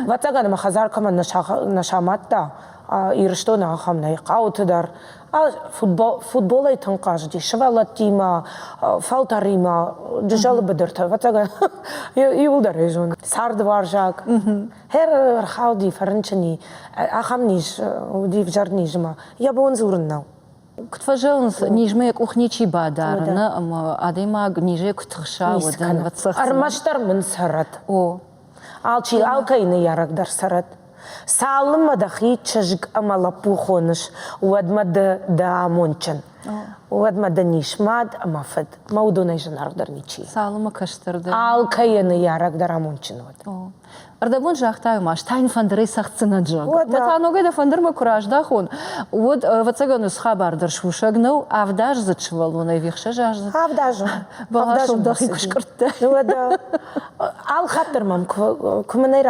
Ӕвӕццӕгӕн, мӕ хӕдзар кӕмӕн нӕ самадта, Ирыстоны ахӕм нӕй, хъӕуты дӕр. Футболӕй тынг хъазыди сывӕллӕттимӕ, фӕлтӕримӕ, Джызӕлы быдырты, ӕвӕццӕгӕн, иуылдӕр ӕй зоны. Цардуарзаг. Хӕр ӕрхауди, фӕрынчын и. Ахӕм низ уыди ӕвзӕр низ ӕмӕ йӕ бон дзурын нӕу. Куыд фӕзӕгъынц, низмӕ йӕ къух ничи бадары, нӕ, ӕмӕ адӕймаг низӕй куы тыхса, уӕд ын Ӕрмӕстдӕр мын цӕрӕд. О. Алчи, алкӕй ныййарӕг дӕр цӕрӕд. Цалынмӕ дӕхи чызг ӕмӕ лӕппу хоныс, уӕдмӕ ды дӕ амондджын. Уӕдмӕ дын ис мад ӕмӕ фыд. Мӕ уыдонӕй зынаргъдӕр ничи. Цалынмӕ кӕстӕр дӕ. Алкӕйы ныййарӕг дӕр амондджын уӕд. Ӕрдӕбон загътай ма, стӕй йын фӕндырӕй цӕгъддзынӕн, зӕгъгӕ. Мӕ та ногӕй дӕ фӕндырмӕ куы раздӕхон, уӕд, ӕвӕццӕгӕн, уыцы хабар дӕр сусӕг нӕу. Авдаздзыд сывӕллон ӕви ӕхсӕзаздзыд? Авдазон. Бӕласыл дӕхи куы скъуырдтай. Уӕдӕ алхатт дӕр мӕм куы мӕнӕй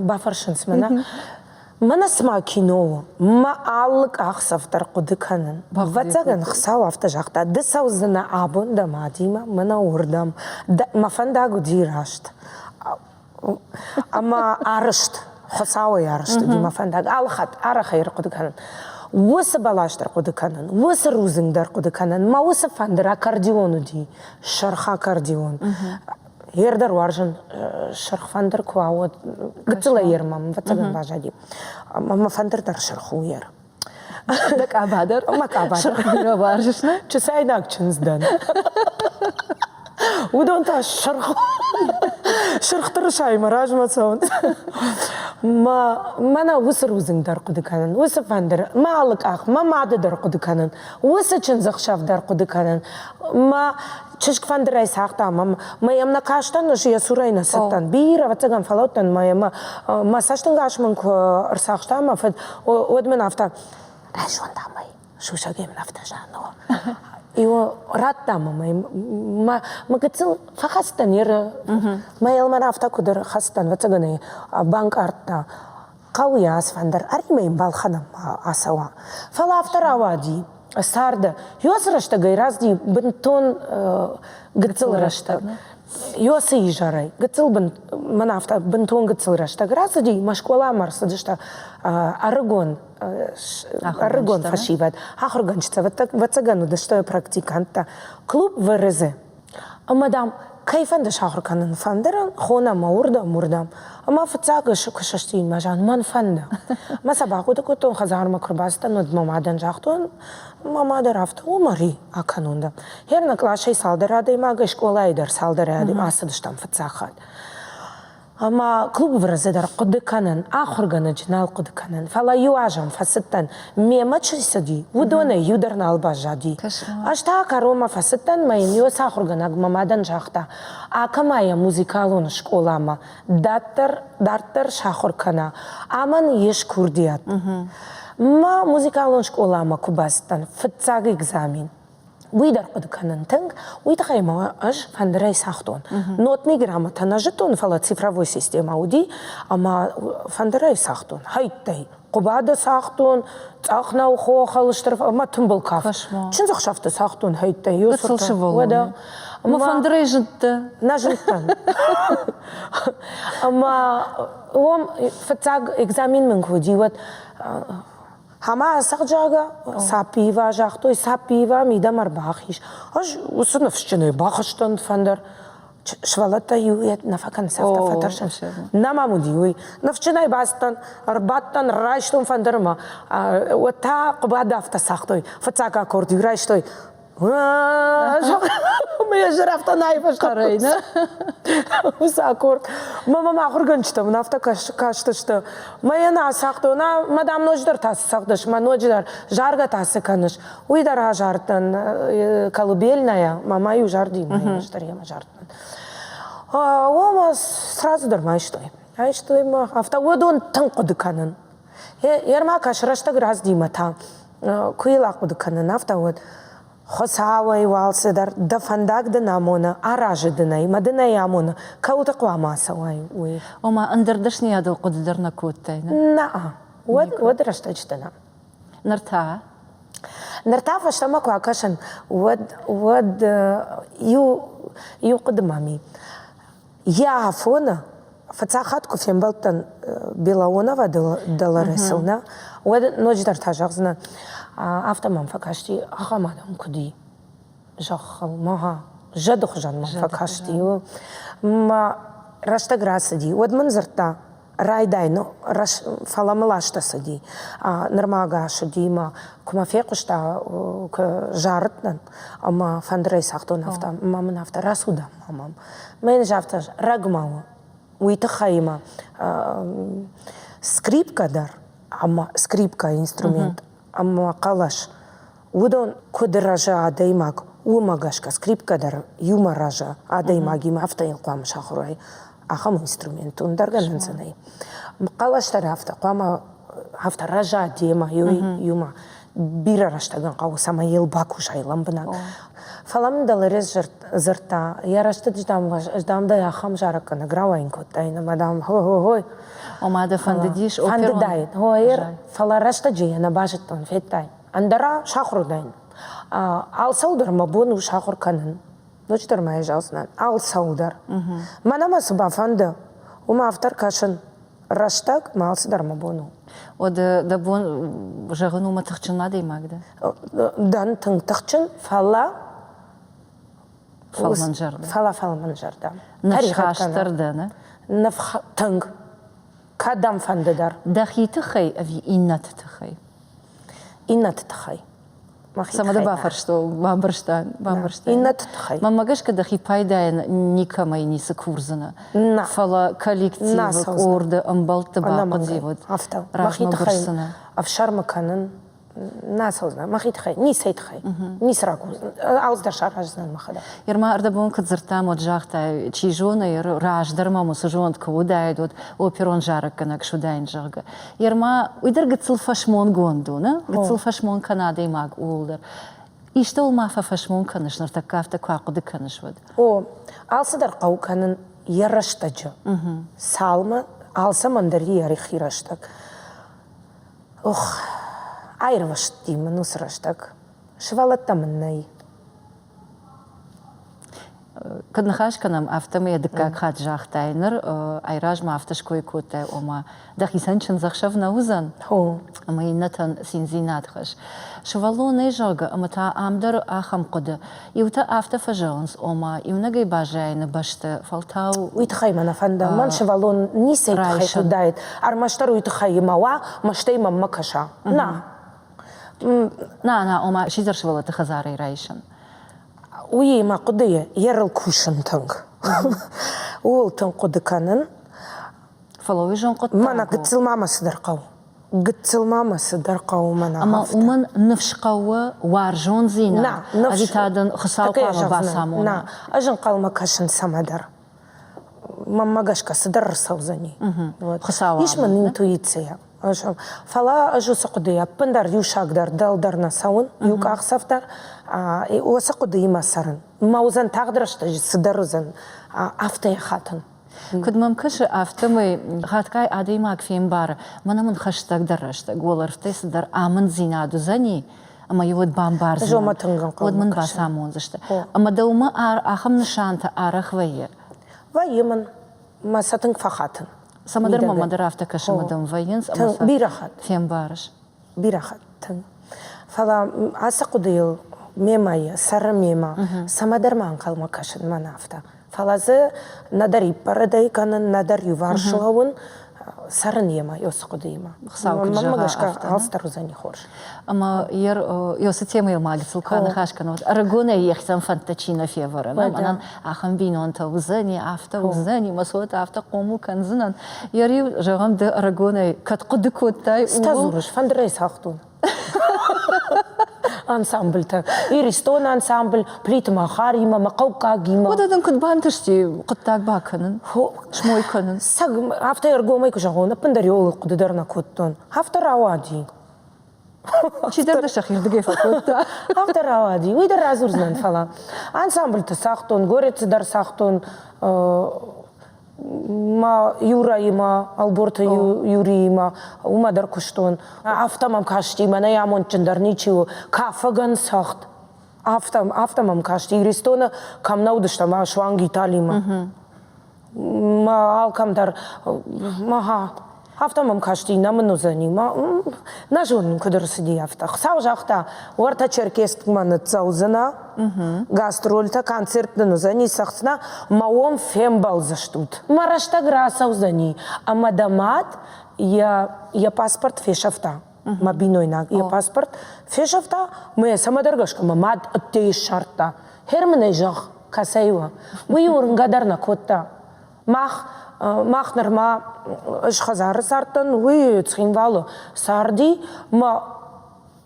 бафӕрсынц мӕнӕ, мӕнӕ цыма кино у, мӕ алы къахдзӕф дӕр хъуыды кӕнын. Ӕвӕццӕгӕн, Хуыцау афтӕ загъта, ды цӕудзынӕ абон дӕ мадимӕ, мӕнӕ уырдӕм. Мӕ фӕндаг уыди раст. Ӕмӕ арызт, Хуыцауӕй арызт уыди мӕ фӕндаг. Алы хатт арӕхӕй ӕрхъуыды кӕнын. Уыцы бӕлас дӕр хъуыды кӕнын, уыцы рудзынг дӕр хъуыды кӕнын. Мӕ уыцы фӕндыр аккордеон уыди, сырх аккордеон. Ер дӕр уарзын сырх фӕндыр куы уа, уӕд гыццылӕй ер мӕм ӕвӕццӕгӕн баззади. Мӕ фӕндыр дӕр сырх у ер. Дӕ къаба дӕр? Мӕ къаба дӕр. Сырх бирӕ уарзыс, нӕ? Чысайнаг чындз дӕн. Уыдон та сырх сырх тырысаимӕ размӕ цӕуынц. Мӕ мӕнӕ уыцы рудзынг дӕр хъуыды кӕнын, уыцы фӕндыр, мӕ алы къах, мӕ мады дӕр хъуыды кӕнын, уыцы чындзӕхсӕв дӕр хъуыды кӕнын. Мӕ чызг фӕндырӕй цагъта мӕ мӕ йӕм нӕ кастӕн, ӕз йӕ цурӕй нӕ цыдтӕн. Бирӕ, ӕвӕццӕгӕн, фӕлӕудтӕн мӕ йӕм мӕ цӕстӕнгас мын куы ӕрцахста мӕ фыд, уӕд мын афтӕ, райсон дам ӕй, сусӕгӕй мын афтӕ зӕгъ. Иу радта мӕм ӕй, мӕ мӕ гыццыл фӕхӕцыдтӕн еры, мӕ йыл мӕн афтӕ куыд ӕрхӕцыдтӕн, ӕвӕццӕгӕн ӕй банкъардта. Хъӕуы йӕ ацфӕндыр, ӕри-ма йын балхӕнӕм ацӕуа. Фӕлӕ афтӕ рауади царды. Ёсы рӕстӕгӕй разди бынтон гыццыл рӕстӕг. Ёсы изӕрӕй гыццыл бын, мӕн афтӕ бынтон гыццыл рӕстӕг рацыди, мӕ скъоламӕ ӕрцыдысты ӕрыгон ӕрыгон фӕсивӕд, ахуыргӕнджытӕ, ӕвӕццӕгӕн уыдысты практиканттӕ. Клуб ВРЗ. Ӕмӕ, дам, кӕй фӕнды сахуыр кӕнын фӕндырӕн, хонӕм ӕмӕ уырдӕм, уырдӕм. Ӕмӕ фыццаг куы сыстин, мӕ зан, мӕн фӕнды. Мӕ сӕ бахъуыды кодтон, хӕдзармӕ куы рбацыдтӕн, уӕд мӕ мадӕн загътон, мӕ мад дӕр афтӕ у, Мари, акӕнон дӕ. Гъер нӕ къласӕй цалдӕр адӕймагӕй, скъолайы дӕр цалдӕр адӕймаг ацыдыстӕм фыццаг хатт. Ӕмӕ клубы врӕзы дӕр хъуыды кӕнын, ахуыргӕнӕджы нал хъуыды кӕнын, фӕлӕ иу азӕм фӕцыдтӕн, мемӕ чи цыди, уыдонӕй иу дӕр нал баззади. Ӕз та кӕронмӕ фӕцыдтӕн, мӕ йын иу ахуыргӕнӕг мӕ мадӕн загъта, акӕ-ма йӕ музыкалон скъоламӕ, дарддӕр, дарддӕр сахуыр кӕна, амӕн ис курдиат. Мӕ музыкалон скъоламӕ куы бацыдтӕн, фыццаг экзамен, уый дӕр хъуыды кӕнын тынг. Уый тыххӕй ма ӕз фӕндырӕй цагътон. Нотный грамотӕ нӕ зыдтон, фӕлӕ цифровой системӕ уыди, ӕмӕ фӕндырӕй цагътон, хӕйттӕй. Хъуыбады цагътон, цъӕх нӕу хохыл стыр ӕмӕ тымбыл кафт. Чындзӕхсӕвты цагътон хӕйттӕй. Гыццыл сывӕллон. Ӕмӕ фӕндырӕй зыдтӕ? Нӕ зыдтӕн. Ӕмӕ уым фыццаг экзамен мын куы уыди, уӕд Ӕмӕ ацӕгъд, Саппиева загътой, Саппиева мидӕмӕ ӕрбахиз. Ӕз уыцы ныфсджынӕй бахызтӕн фӕндыр. Сывӕллӕттӕ иу нӕ фӕкӕнынц, афтӕ фӕтӕрсынц. Нӕ мӕм уыди уый. Ныфсджынӕй бацыдтӕн, ӕрбадтӕн, райстон фӕндырмӕ. Уӕд та Хъуыбады афтӕ цагътой. Фыццаг аккорд-иу райстой. Мӕ зӕр афтӕ нӕ айвӕзта. Уыцы аккорд. Мӕ мӕм ахуыргӕнджытӕ мын афтӕ кастысты. Мӕ йӕ нӕ ацагътон, мӕ дам ноджыдӕр та цы цӕгъдыс, мӕ ноджыдӕр заргӕ та цы кӕныс. Уый дӕр азардтӕн колыбельная, мама-иу зарди, мӕ ӕз дӕр йемӕ зардтӕн. О, сразу дӕр ма айстой. Айстой мӕ, афтӕ уыдон тынг хъуыды кӕнын. Ерма кӕс рӕстӕг раздимӕ та, куы йыл ахъуыды кӕнын, афтӕ уӕд Хуыцауӕй уалцыдӕр дӕ фӕндаг дын амоны, аразы дын ӕй, мӕ дын ӕй амоны, кӕуылты хъуамӕ ацӕуай, уый. Ома ӕндӕр дӕсныйадыл хъуыды дӕр нӕ кодтай, нӕ? Нӕ, уӕд, уӕд рӕстӕджыты нӕ. Ныр та? Ныр та фӕстӕмӕ куы акӕсын, уӕд, уӕд иу, иу хъуыды мӕм и. Йӕ афоны фыццаг хатт куы фембӕлдтӕн Белоонова Долоресыл, нӕ, уӕд ноджыдӕр та зӕгъдзынӕн, афтӕ мӕм фӕкасти, ахӕм адӕм куыд и зӕххыл, мӕгъа, зӕды хуызӕн мӕм фӕкасти. Мӕ рӕстӕг рацыди, уӕд мын дзырдта, райдай, ну, фӕлӕ мыл азтӕ цыди. Нырма ӕгас уыди мӕ куы мӕ фехъуыста, куы зарыдтӕн, ӕмӕ фӕндырӕй цагътон афтӕ, ӕмӕ мын афтӕ рацу дам, мамам. Мӕ йын афтӕ рӕгмӕ у. Уый тыххӕй ма скрипкӕ дӕр ӕмӕ скрипкӕ инструмент ӕмӕ хъӕлӕс Уыдон куыд рӕзы адӕймаг, уымӕ гӕсгӕ скрипкӕ дӕр иумӕ рӕзы адӕймагимӕ, афтӕ йын хъуамӕ сахуыр уай. Ахӕм инструмент у, ӕндӕр гӕнӕн дзы нӕй. Хъӕлӕс дӕр афтӕ хъуамӕ афтӕ рӕза демӕ иумӕ. Бирӕ рӕстӕг ын хъӕуы, цӕмӕй йыл бакусай лӕмбынӕг. Фӕлӕ мын Долорес дзырдта, йӕ рӕстӕджы, дам, ӕз, дам, дӕ ахӕм зарӕггӕнӕг рауайын кодтаин, ӕмӕ, дам, хо-хо-хой. Ома дӕ фӕндыдис оперон? Фӕндыдаид, фӕлӕ рӕстӕджы йӕ нӕ базыдтон, федтай. Ӕндӕра сахуыр уыдаин. Алцӕуыл дӕр мӕ бон у сахуыр кӕнын. Ноджыдӕр ма йӕ зӕгъдзынӕн, алцӕуыл дӕр. Мӕнӕ мӕ цы бафӕнды, уымӕ афтӕ ркӕсын. Рӕстӕг мӕ алцыдӕр мӕ бон у. Уӕд дӕ бон зӕгъын у, мӕ тыхджын адӕймаг дӕ? Дӕн тынг тыхджын, фӕлӕ фӕлмӕнзӕрдӕ. Фӕлӕ фӕлмӕнзӕрдӕ. Ныфсхастдӕр дӕ, нӕ? Тынг. Кӕдӕмфӕнды дӕр. Дӕхи тыххӕй ӕви иннӕты тыххӕй? Иннӕты тыххӕй. Цӕмӕ дӕ бафарстон, бамбӕрстан, бамбӕрстан. Иннӕты тыххӕй. Мӕнмӕ гӕсгӕ дӕхи пайдайӕн никӕмӕй ницы курдзынӕ. Фӕлӕ коллективы, къорды, ӕмбӕлтты бахъуыди уӕд. Афтӕ. Мӕхи тыххӕй ӕфсӕрмы кӕнын нӕ цӕудзынӕн мӕхи тыххӕй, ницӕй тыххӕй, ницы ракурдзынӕн, алцыдӕр сараздзынӕн мӕхӕдӕг. Ерма ӕрдӕбон куыд дзырдтам, уӕд загътай, чи зоны, раздӕр мӕм уыцы зонд куы уыдаид, уӕд оперон зарӕггӕнӕг суыдаин, зӕгъгӕ. Ерма, уый дӕр гыццыл фӕсмонгонд у, нӕ? Гыццыл фӕсмон кӕны адӕймаг ууыл дӕр. Истӕуыл ма фӕфӕсмон кӕныс, ныртӕккӕ афтӕ куы ахъуыды кӕныс, уӕд? О, алцыдӕр хъӕуы кӕнын йӕ рӕстӕджы. Цалмӕ алцӕмӕн дӕр йӕхи рӕстӕг. Ох, аирвӕзти мын уыцы рӕстӕг. Сывӕллӕттӕ мын нӕй. Куыд ныхас кӕнӕм, афтӕмӕй йӕ дыккаг хатт загътай. Ныр айразмӕ афтӕ ской кодтай, ома дӕхицӕн чындзӕхсӕв нӕ уыдзӕн, ӕмӕ иннӕтӕн циндзинад хӕсс. Сывӕллон нӕй, зӕгъгӕ, ӕмӕ та ам дӕр ахӕм хъуыды. Иутӕ афтӕ фӕзӕгъынц, ома иунӕгӕй баззайыны бӕсты фӕлтау Уый тыххӕй мӕ нӕ фӕнды. Мӕн сывӕллон ницӕй тыххӕй хъуыдаид. Ӕрмӕстдӕр уый тыххӕй ма уа, мӕстӕй мӕм ма кӕса. На. На, на, ома сидзӕр сывӕллӕтты хӕдзарӕй райсын. Уый мӕ хъуыдыйы ерыл кусын тынг. Ууыл тынг хъуыды кӕнын. Фӕлӕ уый зын хъуыддаг Мӕнӕ гыццыл ма мӕ цыдӕр хъӕуы. Гыццыл ма мӕ цыдӕр хъӕуы мӕнӕ Ӕмӕ уымӕн ныфс хъӕуы, уарзондзинад, ӕви та дын Хуыцау хъуамӕ бацамона? Нӕ, ӕз ӕнхъӕлмӕ кӕсын цӕмӕдӕр. Мӕнмӕ гӕсгӕ цыдӕр ӕрцӕудзӕни. Хуыцау Ис мын интуиция. Фӕлӕ ӕз уыцы хъуыдыйӕ ӕппындӕр иу саг дӕр дӕлдӕр нӕ цӕуын, иу къахдзӕф дӕр. Уыцы хъуыдыимӕ цӕрын. Мӕ уыдзӕн тагъд рӕстӕджы цыдӕр уыдзӕн, афтӕ йӕ хатын. Куыд мӕм кӕсы, афтӕмӕй хатгай адӕймаг фембары, мӕнӕ мын хӕстӕгдӕр рӕстӕг уӕлӕрвтӕй цыдӕр амынддзинад уыдзӕни, ӕмӕ-иу уӕд бамбардзынӕн, уӕд мын бацамондзысты. Ӕмӕ дӕумӕ ахӕм нысантӕ арӕх вӕййы? Вӕййы мын. Мӕ сӕ тынг фӕхатын. Цӕмӕдӕр мӕмӕ дӕр афтӕ кӕсы, ӕмӕ дӕм вӕййынц, ӕмӕ сӕ бирӕ хатт фембарыс. Бирӕ хатт тынг. Фӕлӕ ацы хъуыдыйыл мемӕ цӕры мемӕ, цӕмӕдӕр ма ӕнхъӕлмӕ кӕсын мӕн афтӕ. Фӕлӕ дзы нӕдӕр иппӕрдӕй кӕнын, нӕдӕр иуварс лӕууын, цӕрын йемӕ, ёсы хъуыдыимӕ. Хуыцау куыд Мӕнмӕ зӕгъа, гӕсгӕ афтӕ. алцыдӕр уыдзӕни хорз. Ӕмӕ ёсы темӕйыл ма гыццыл куы аныхас кӕнут. Ӕрыгонӕй йӕхицӕн фӕндтӕ чи нӕ февӕры, мӕнӕн ахӕм бинонтӕ уыдзӕни, афтӕ уыдзӕни, мӕ цот афтӕ хъомыл кӕндзынӕн. Йӕ риу, зӕгъӕм, ды ӕрыгонӕй кӕд хъуыды кодтай, Цытӕ дзурыс, фӕндырӕй цагътон. Ансамбльтӕ. Иристон ансамбль, Плиты Махаримӕ, мӕ хъӕуккагимӕ. Уӕдӕ дын куыд бантысти хъуыддаг бакӕнын, смой кӕнын? Цӕг, афтӕ ӕргомӕй куы зӕгъон, ӕппындӕр иуыл хъуыды дӕр нӕ кодтон. Афтӕ рауади. Чидӕр дӕ сӕхирдыгӕй фӕкодта. Афтӕ рауади. Уый дӕр радзурдзынӕн, фӕлӕ ансамбльты цагътон, горӕтты дӕр цагътон, ма Юраимӕ, Ӕлборты Юриимӕ, уымӕ дӕр куыстон. Афтӕ мӕм касти, мӕнӕй амондджындӕр ничи у. Кафӕгӕн цагъд. Афтӕ, афтӕ мӕм касти. Иристоны кӕм нӕ уыдыстӕм, суанг Италимӕ. Ма алкӕм дӕр, ага, афтӕ мӕм касти, нӕ мын уыдзӕни. Ма, нӕ зонын, куыд ӕрцыди афтӕ. Хуыцау загъта, уӕртӕ Черкесскмӕ ныццӕудзынӕ, гастрольтӕ, концерт нын уыдзӕни, цӕхдзынӕ, мӕ уым фембӕлдзыстут. Мӕ рӕстӕг рацӕудзӕни, ӕмӕ дӕ мад йӕ, йӕ паспорт фесӕфта. Мӕ бинойнаг йӕ паспорт фесӕфта, мӕ цӕмӕдӕр гӕсгӕ мӕ мад ӕддейы ссардта. Хер мын ӕй зӕгъ, кӕцӕй у? Уый уырнгӕ дӕр нӕ кодта. Мах, мах нырма ӕз хӕдзары цардтӕн, уый Цхинвалы царди, мӕ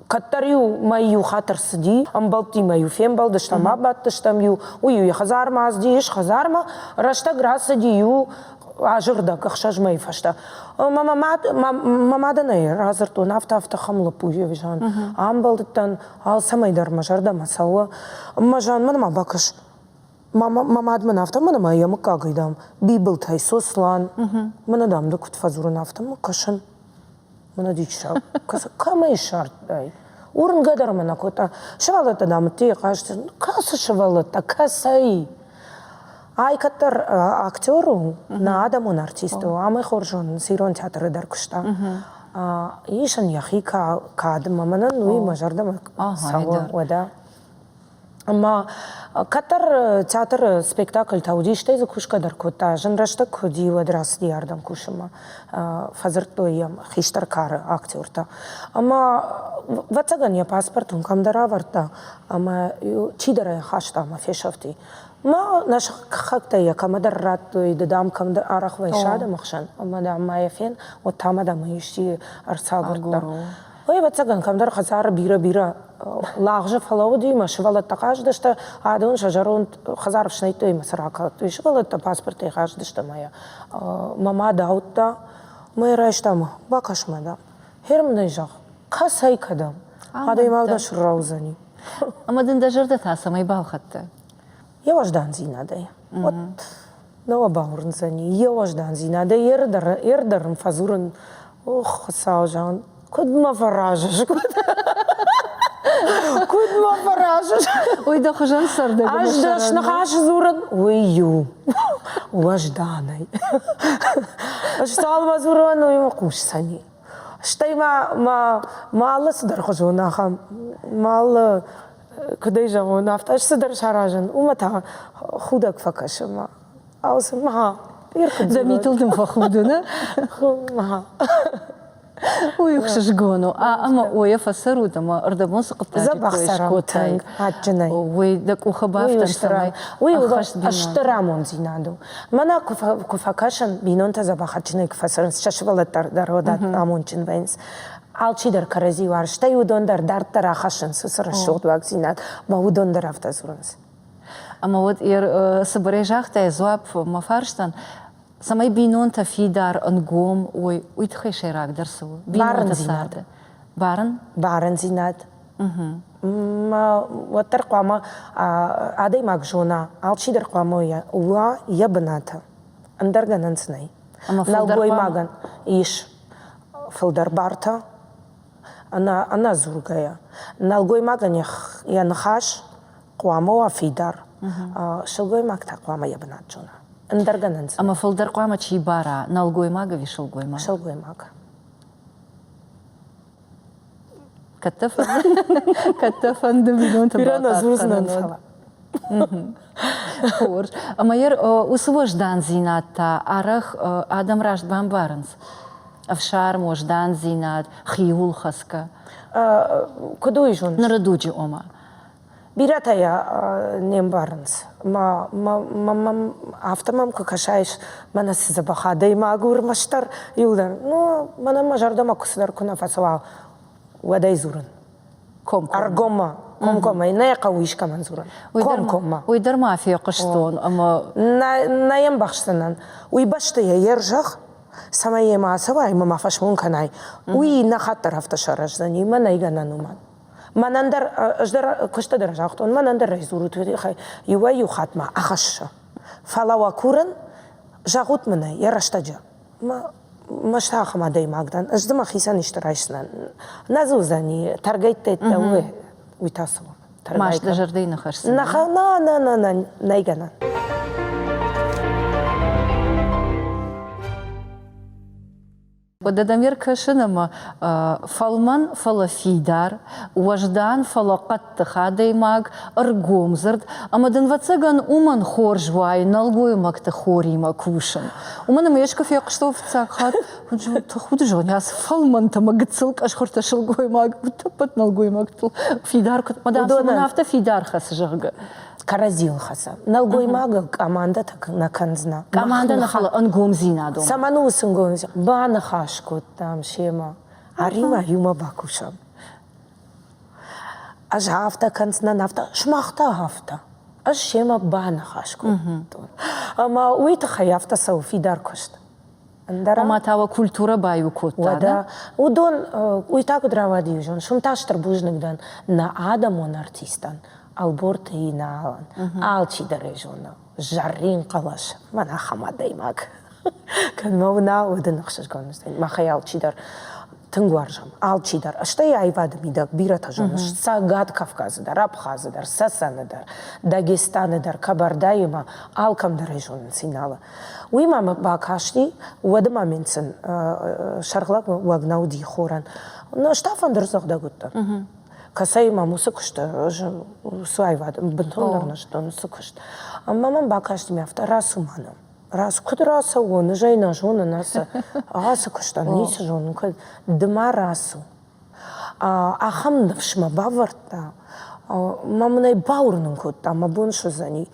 кӕддӕр-иу мӕ иу хатт ӕрцыди, ӕмбӕлттимӕ-иу фембӕлдыстӕм, абадтыстӕм-иу, уый-иу йӕ хӕдзармӕ ацыди, ис хӕдзармӕ, рӕстӕг рацыди иу азы рдӕг, ӕхсӕз мӕйы фӕстӕ. Мӕ мад, мӕ мадӕн ӕй радзырдтон, афтӕ-афтӕ хӕм лӕппу зан. Амбӕлдтӕн, алцӕмӕй дӕр мӕ зӕрдӕмӕ цӕуы. Мӕ зан мӕн ма бакӕс. Мӕ мад мын афтӕ мӕнӕ ма йӕ мыггагӕй, дам, Бибылтӕй Сослан. Мӕнӕ, дам, ды куыд фӕдзурын, афтӕ мӕ кӕсын. Мӕнӕ диссаг. Кӕмӕй ссардтай? Уырнгӕ дӕр мӕ нӕ кодта. Сывӕллӕттӕ, дам, ӕддейы хъазт. Кӕцы сывӕллӕттӕ? Кӕцӕй? Ай кӕддӕр актер у, нӕ адӕмон артист у, ам ӕй хорз зонынц, ирон театры дӕр куыста. Ис ын йӕхи кад ӕмӕ мӕнӕн уый мӕ зӕрдӕмӕ цӕуы, уӕдӕ. Ӕмӕ кӕддӕр театры спектакльтӕ уыди, стӕй дзы кусгӕ дӕр кодта. Зын рӕстӕг куы уыди, уӕд рацыди ардӕм кусынмӕ. Фӕдзырдтой йӕм хистӕр кары актертӕ. Ӕмӕ, ӕвӕццӕгӕн, йӕ паспорт уым кӕмдӕр авӕрдта, ӕмӕ чидӕр ӕй ахаста ӕмӕ фесӕфти. Ма нӕ сыхӕгтӕ йӕ кӕмӕдӕр радтой, ды, дам, кӕмдӕр арӕх вӕййыс адӕмы хсӕн, ӕмӕ, дам, ма йӕ фен, уӕд та ма, дам, исчи ӕрцагуырдта. Ой, ӕвӕццӕгӕн, кӕмдӕр хӕдзары бирӕ-бирӕ лагъзы фӕлӕууыди, мӕ сывӕллӕттӕ хъазыдысты, адон сӕ зӕронд хӕдзар ӕфснайдтой ӕмӕ сӕ ракалдтой. Сывӕллӕттӕ паспортӕй хъазыдысты ӕмӕ йӕ мӕ мад ауыдта, мӕ йӕ райста ӕмӕ бакӕс-ма, дам, хер мын ӕй зӕгъ, кӕцӕй кӕдӕм? Адӕймаг дӕ сраудзӕни. Ӕмӕ дын дӕ зӕрдӕ та цӕмӕй балхӕдта? Йӕ уӕздандзинадӕй. Вот нӕ уӕ бауырндзӕни, йӕ уӕздандзинадӕй ер дӕр ын фӕдзурын, ох, Хуыцау, зӕгъын, куыд мӕ фӕразыс, куыд мӕ фӕразыс. Уый дӕ хуызӕн цӕрдӕг Ӕз дӕ сныхас дзурын, уый иу уӕзданӕй. Ӕз цалынмӕ дзурон, уый мӕ хъусдзӕни. Стӕй ма ма ма алы цыдӕрхуызон ахӕм, ма алы, куыд ӕй зӕгъон, афтӕ ӕз цыдӕр саразын, уымӕ та худӕг фӕкӕсы ма. Ауцы ма Дӕ митыл дын фӕхуды, нӕ? Уый ӕхсызгон у. Ӕмӕ ойӕ фӕцӕрут ӕмӕ ӕрдӕбон цы хъуыддаджы кой скодтай, адджынӕй. Уый дӕ къухы бафтӕн, цӕмӕй Уый стыр амонддзинад у. Мӕнӕ куы фӕкӕсын, бинонтӕ дзӕбӕх адджынӕй куы фӕцӕрынц, сӕ сывӕллӕттӕ дӕр уӕд амондджын вӕййынц. Алчидӕр кӕрӕдзи уарзы, стӕй уыдон дӕр дарддӕр ахӕссынц уыцы рӕсугъд уагдзинад, ӕмӕ уыдон дӕр афтӕ дзурынц. Ӕмӕ уӕд цыбырӕй загътай дзуапп мӕ фарстӕн, цӕмӕй бинонтӕ фидар, ӕнгом уой, уый тыххӕй сӕйрагдӕр цы у? Бинонты царды. Барын? Барындзинад. Уӕддӕр хъуамӕ адӕймаг зона, алчидӕр хъуамӕ уа йӕ бынаты. Ӕндӕр гӕнӕн цы нӕй. Нӕлгоймагӕн ис фылдӕр бартӕ, ӕнӕдзургӕйӕ. Нӕлгоймагӕн йӕ ныхас хъуамӕ уа фидар, сылгоймаг та хъуамӕ йӕ бынат зона. Ӕндӕр гӕнӕн цы. Ӕмӕ фылдӕр хъуамӕ чи бара, нӕлгоймаг ӕви сылгоймаг? Сылгоймаг. Кӕд дӕ фӕнды бинонты Бирӕ нӕ дзурдзынӕн, фӕлӕ. Хорз. Ӕмӕ уыцы уӕздандзинад та арӕх адӕм раст бамбарынц. Ӕфсарм, уӕздандзинад, хиуыл хӕцгӕ. Куыд уый зоныс? Ныры дуджы ома. Бирӕтӕ йӕ не мбарынц. Афтӕ мӕм куы кӕсай, мӕнӕ цы дзӕбӕх адӕймаг у ӕрмӕстдӕр иуылдӕр. Ну, мӕнӕн мӕ зӕрдӕмӕ куы цыдӕр куы нӕ фӕцӕуа, уӕд ӕй дзурын. Ӕргоммӕ, комкоммӕ. Нӕ хъӕуы искӕмӕн дзурын. Комкоммӕ. Уый дӕр ма фехъуыстон ӕмӕ... Нӕ йӕм бахсдзынӕн. Уый бӕсты йӕ йе рзӕгъ, цӕмӕй йемӕ ацӕуай ӕмӕ ма фӕсмон кӕнай. Уый иннӕ хатт дӕр афтӕ сараздзӕни, мӕ нӕй гӕнӕн уымӕн. Мӕнӕн дӕр, ӕз дӕр куысты дӕр загътон, мӕнӕн дӕр дзурут, иуӕй-иу хатт ма ахӕссы. Фӕлӕ уӕ курын, зӕгъут мын ӕй йӕ рӕстӕджы. Мӕ ахӕм адӕймаг дӕн, ӕз дзы мӕхицӕн исты райсдзынӕн. Нӕ дзы уыдзӕни, тӕргӕйттӕ уый, уый та цы у? Маст дӕ зӕрдӕйы ныхӕсдзынӕ? Нӕ, нӕ, нӕ, нӕ, нӕй гӕнӕн. Уӕдӕ дӕм ӕркӕсын ӕмӕ фӕлмӕн, фӕлӕ фидар, уӕздан, фӕлӕ хъӕддых адӕймаг, ӕргомдзырд, ӕмӕ дын, ӕвӕццӕгӕн, уымӕн хорз уайы нӕлгоймӕгты хоримӕ кусын. Уымӕн ӕмӕ искуы фехъуыстон фыццаг хатт, тыхуды зоня, ацы фӕлмӕнтӕ ӕмӕ гыццыл къӕсхуыртӕ сылгоймаг, утӕппӕт нӕлгоймӕгтыл фидар куыд, мадам, цӕмӕн афтӕ фидар хӕцы, зӕгъгӕ. Кӕрӕдзийыл хӕцӕм. Нӕлгоймагыл къамандӕтӕ нӕ кӕндзынӕ. Къамандӕ нӕ, фӕлӕ ӕнгомдзинад. Цӕмӕн у уыцы ӕнгомдзинад? Баныхас кодтам семӕ. Аримӕ иумӕ бакусӕм. Ӕз афтӕ кӕндзынӕн, афтӕ, сымах та афтӕ. Ӕз семӕ баныхас кодтон. Ӕмӕ уый тыххӕй афтӕ цӕуы фидар куыст. Ӕндӕр Ома та уӕ культурӕ баиу кодта, Уӕдӕ уыдон, уый та куыд рауади, зон, сым та стыр бузныг дӕн нӕ адӕмон артистӕн, Ӕлборты Иналӕн. Алчидӕр ӕй зоны, зӕрин хъӕлӕс, мӕн ахӕм адӕймаг. Кӕд мӕ уына, уӕд ын ӕхсызгон уыдзӕн. Махӕй алчидӕр тынг уарзӕм, алчидӕр. Стӕй аивады мидӕг бирӕтӕ зоныс Цӕгат Кавказы дӕр, Абхазы дӕр, Цӕцӕны дӕр, Дагестаны дӕр, Кабардайы ма алкӕм дӕр ӕй зонынц Иналы. Уый ма мӕ бакасти, уӕды момент сын сӕргълӕууӕг нӕ уыди хорӕн. Ӕз та фӕндырдзӕгъдӕг уыдтӕн. Кӕцӕй мӕм уыцы куысты, уыцы аивад бынтондӕр нӕ зыдтон уыцы куыст. Ӕмӕ мӕм бакасти мӕ афтӕ, рацу мӕнӕ. Рацу, куыд рацӕуон, ӕз ӕй нӕ зонын ацы, ацы куыстӕн ницы зонын, куыд. Ды ма рацу. Ахӕм ныфс мӕ бавӕрдта, мӕ мын ӕй бауырнын кодта, мӕ бон суыдзӕни.